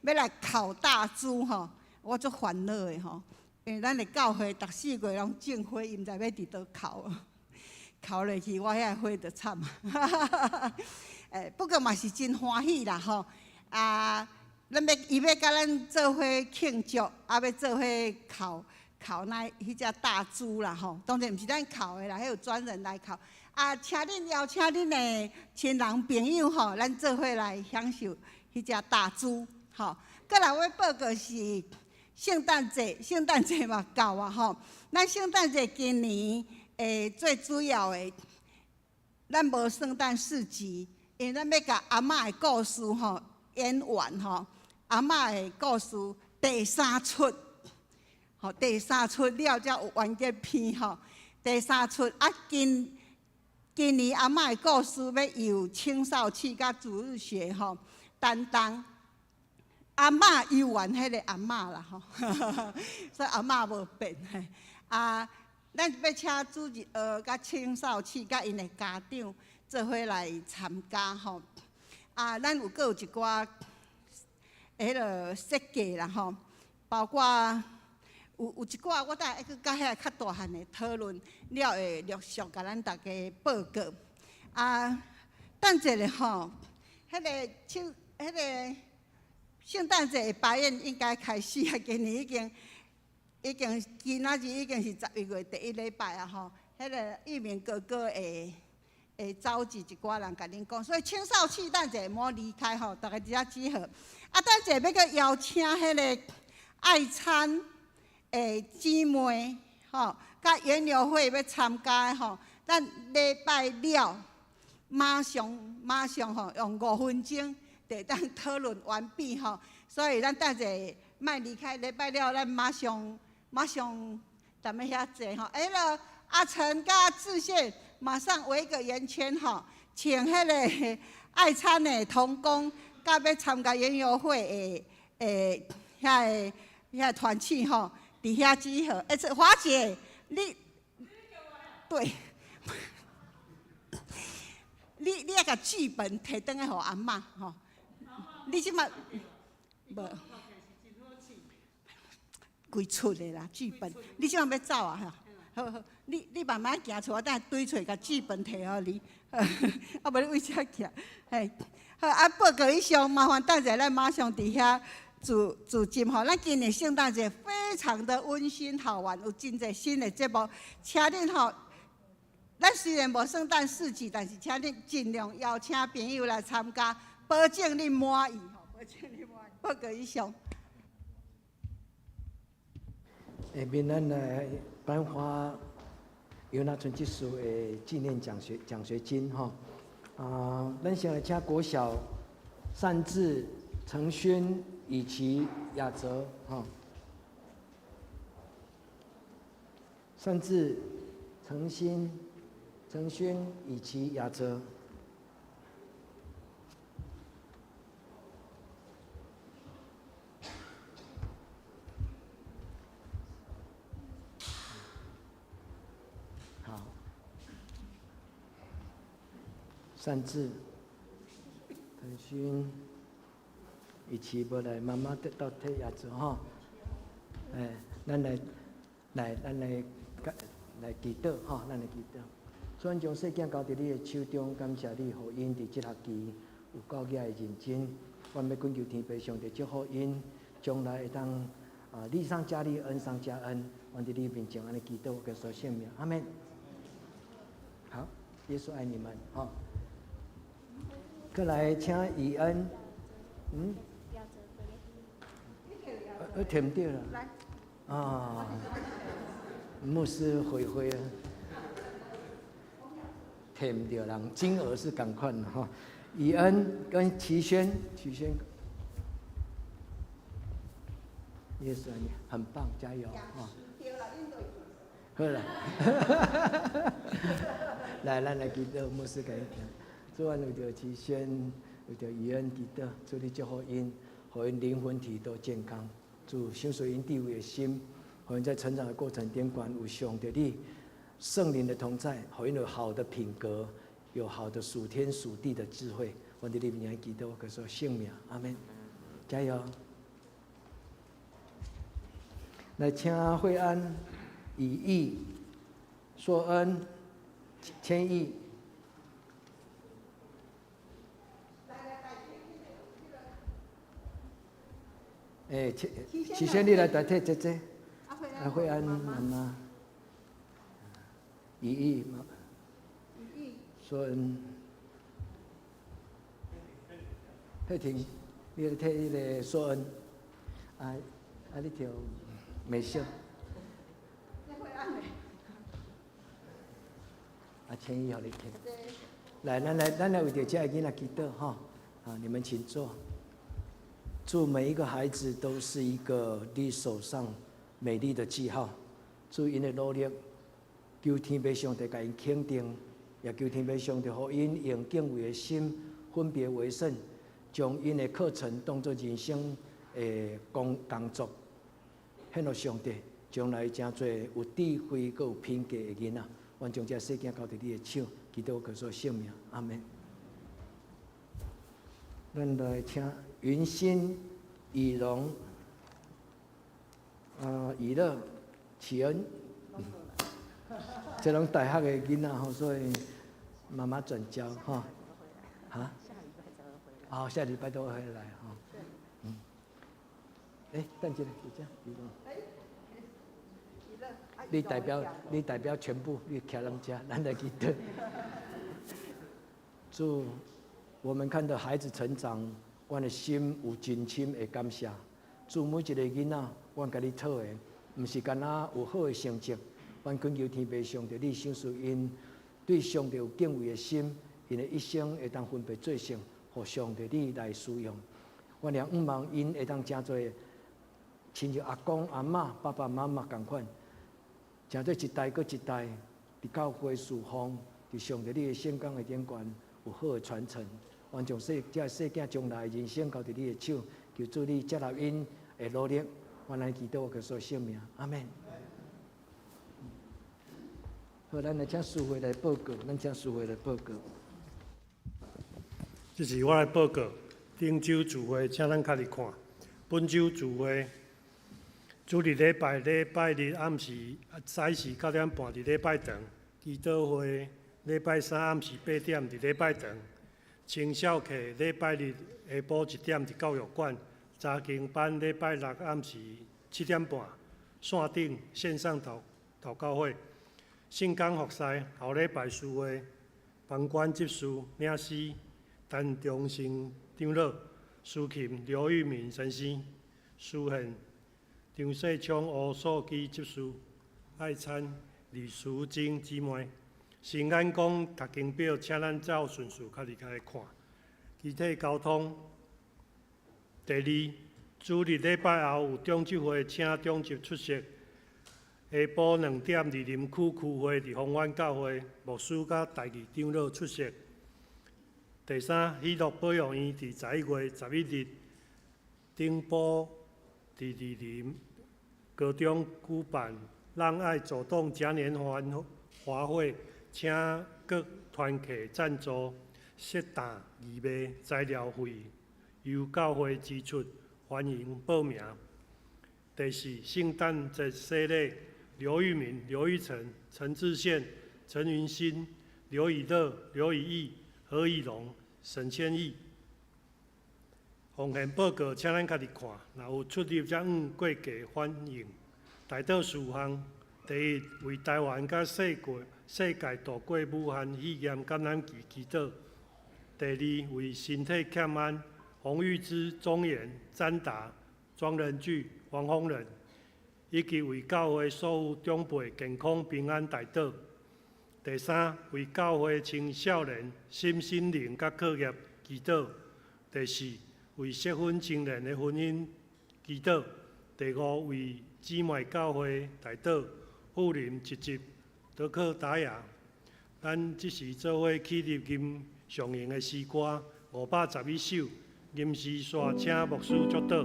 欲來烤大豬吼，我足煩惱的吼，因為咱的教會逐四月攏種花，伊毋知欲佇佗烤，烤落去我遐花就慘啊。欸，不過嘛是真歡喜啦吼，啊。咱欲伊欲佮咱做伙慶祝，啊，欲做伙烤烤那彼隻大豬啦吼。當然毋是咱烤的啦，彼有專人來烤。啊，請恁邀請恁的親人朋友吼，咱做伙來享受彼隻大豬吼。閣來我欲報告是聖誕節，聖誕節嘛到啊吼。咱聖誕節今年欸最主要的，咱無聖誕市集，因為咱欲共阿嬤的故事吼演完吼。阿嬤的故事第三出，吼，第三出了才有完結篇吼。第三出啊，今今年阿嬤的故事欲由青少契佮主日學吼擔當。阿嬤猶原彼个阿嬤啦吼，所以阿嬤無變嘿。啊，咱欲請主日學佮青少契佮𪜶的家長做伙來參加吼。啊，咱有閣有一寡。彼个設計啦吼，包括有有一寡，我等下愛閣佮遐較大漢的討論了，會陸續共咱逐家報告。啊，等一下吼，彼个秋，彼个聖誕節的排演應該開始啊，今年已經已經今仔日已經是11月第一禮拜啊吼，彼个玉明哥哥會。會召集一寡人共恁講，所以青少契等者莫離開吼，逐家佇遮集合。啊，等者欲閣邀請彼个愛餐的姊妹吼，佮園遊會欲參加的吼，咱禮拜了，馬上馬上吼，用5分鐘就會當討論完畢吼。所以咱等者莫離開禮拜了，咱馬上馬上踮咧遐坐吼。欸，那阿成佮志憲馬上圍一個圓圈吼，請彼個愛餐的同工，佮欲參加園遊會的的遐个遐團體吼，佇遐集合。欸，這華姐，你對，你你愛共劇本提轉來予阿嬤吼。你這馬無規出的啦劇本，你這馬欲走啊？好好，你你慢慢行出，我等下對揣共劇本提予你。啊，無你對遮徛，嘿，好啊。報告以上，麻煩等者咱馬上佇遐聚聚集吼。咱今年聖誕節非常的溫馨好玩，有真濟新的節目，請恁吼。咱雖然無聖誕市集，但是請恁盡量邀請朋友來參加，保證你滿意吼，保證你滿意。報告以上。下面咱來頒發尤納春執事的紀念獎學獎學金吼。啊，咱先來請國小善志、承勳、以及亞澤吼。善志、承新、承勳、以及亞澤。好，善志、腾訊、以及無來媽媽得到替亞澤吼，哎，咱來來咱來來祈禱吼，咱來祈禱。主，咱將細囝交佇你的手中，感謝你，予𪜶佇這學期有夠額的認真。阮欲懇求天父上帝祝福𪜶，將來會當啊利上加利，恩上加恩。阮佇你面前按呢祈禱，耶穌聖名，阿們。好，耶穌愛你們，吼。閣來請以恩，嗯？呃，提毋著啦。啊，牧師回回啊，提毋著人，金額是仝款吼。以恩跟齊軒，齊軒，耶穌愛你，很棒，加油啊！好啦，來，咱來祈禱，牧師共你聽。主，阮為著齊軒，為著以恩祈禱，主你祝福𪜶，予𪜶靈魂體都健康。主，賞賜𪜶智慧的心，予𪜶在成長的過程中，有上帝你聖靈的同在，予𪜶有好的品格，有好的屬天屬地的智慧。阮佇你面前祈禱，耶穌聖名，阿們，加油！來，請惠安、以義、碩恩、千億。欸，齊齊軒，你來代替姐姐。阿惠安媽媽。以義媽。碩恩。佩婷，你來替彼個碩恩。啊啊，你跳美秀。啊，千億予你聽。來，咱來，咱來為著這个囡仔祈禱吼。啊，你們請坐。祝每一個孩子都是一個你手上美麗的記號。祝𪜶的努力，求天父上帝共𪜶肯定，也求天父上帝予𪜶用敬畏的心，分別為聖，將𪜶的課程當作人生的工工作，獻予上帝，將來成做有智慧、閣有品格的囡仔。阮將這細囝交佇你的手，祈禱耶穌聖名，阿們。咱來請雲心、以榮、啊以樂、啟恩，這攏大學的囡仔吼，所以媽媽轉交吼。哈？好，下禮拜都會回來吼。嗯。欸，等一下，姐姐，你代表，你代表全部，你徛咱遮，咱來祈禱。主，我們看到孩子成長，阮的心有真深的感謝。主，每一個囡仔，阮共你討的，毋是干焦有好的成績，阮懇求天父上帝，你賞賜𪜶對對上帝有敬畏的心，𪜶的一生會當分別做聖，予上帝你來使用。我也向望𪜶會當成做親像阿公阿嬤、爸爸媽媽仝款，成做一代閣一代，佇教會侍奉，佇上帝你的聖工的頂懸有好的傳承。願將細這細囝將來人生交佇你的手，求主你接納𪜶的努力。我來祈禱，耶穌聖名，阿們。好，咱來請司會來報告，咱請司會來報告。這是我來報告。頂週聚會，請咱較佇看。本週聚會，主日禮拜禮拜日暗時早時9點半佇禮拜堂，祈禱會禮拜三暗時8點佇禮拜堂，青少課禮拜日下晡1點佇教育館，查經班禮拜六暗時7點半，線頂線上禱告會，聖工服侍後禮拜聚會，房管執事領詩陳忠成長老，司琴劉玉敏先生，司獻張世昌吴素基執事，愛餐李淑珍姊妹。新眼光讀經表，請咱照順序較入來看。肢體交通。第二，主日禮拜後有長執會，請長執出席。下晡2點，二林區區會佇豐原教會，牧師佮大義長老出席。第三，喜樂保育院佇11月11日頂晡佇二林高中舉辦“讓愛走動嘉年華會”，請各團體贊助設檔義賣材料費，由教會支出，歡迎報名。第四，聖誕節洗禮，劉玉敏、劉玉成、陳志憲、陳雲新、劉以樂、劉以義、何以龍、沈千義。奉獻報告，請咱家己看。若有出入遮遠過界，歡迎。代禱事項：第一，為台灣佮世界度過武漢肺炎感染期祈禱；第二，為身體欠安，洪玉芝、鍾岩、詹達、莊仁巨、黃宏仁，以及為教會所有長輩健康平安代禱。第三，為教會青少年身心靈佮課業祈禱。第四，為適婚青年的婚姻祈禱。第五，為姊妹教會代禱，富林一集德克達雅。咱這時做伙起立吟上用的詩歌511首，吟詩煞請牧師祝禱。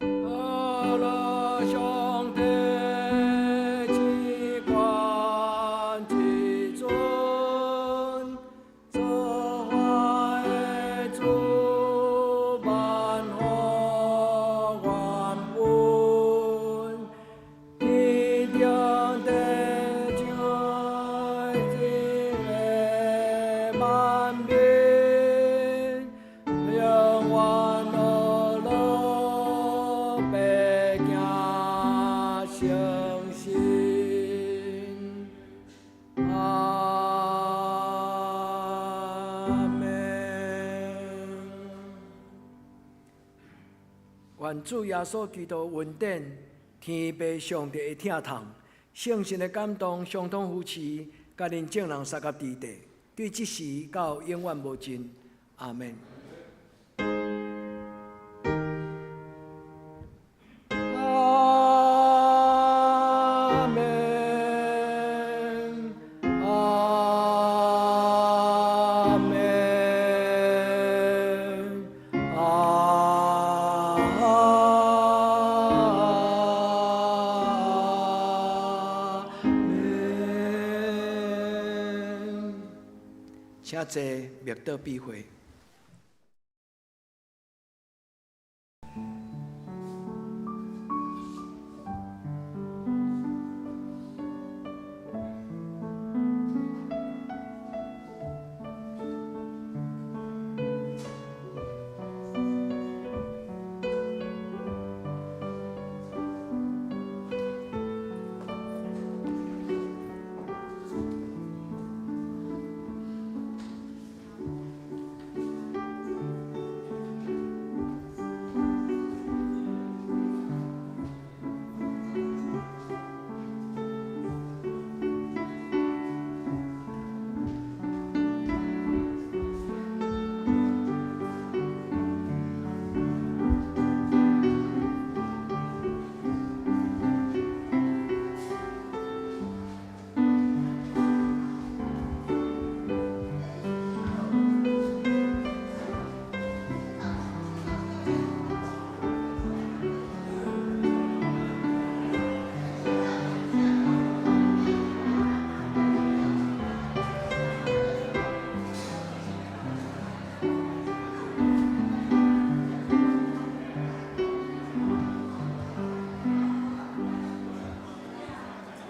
阿拉上帝至高至尊，造化的主萬福萬恩，天頂地水的萬民，永遠樂樂百行相信。阿們。願主耶穌基督恩典、天父上帝的疼痛、聖神的感動、相通扶持，佮恁眾人相佮佇地，對這時到永遠無盡。阿們。阿們，阿們，阿們。請坐，默禱閉會。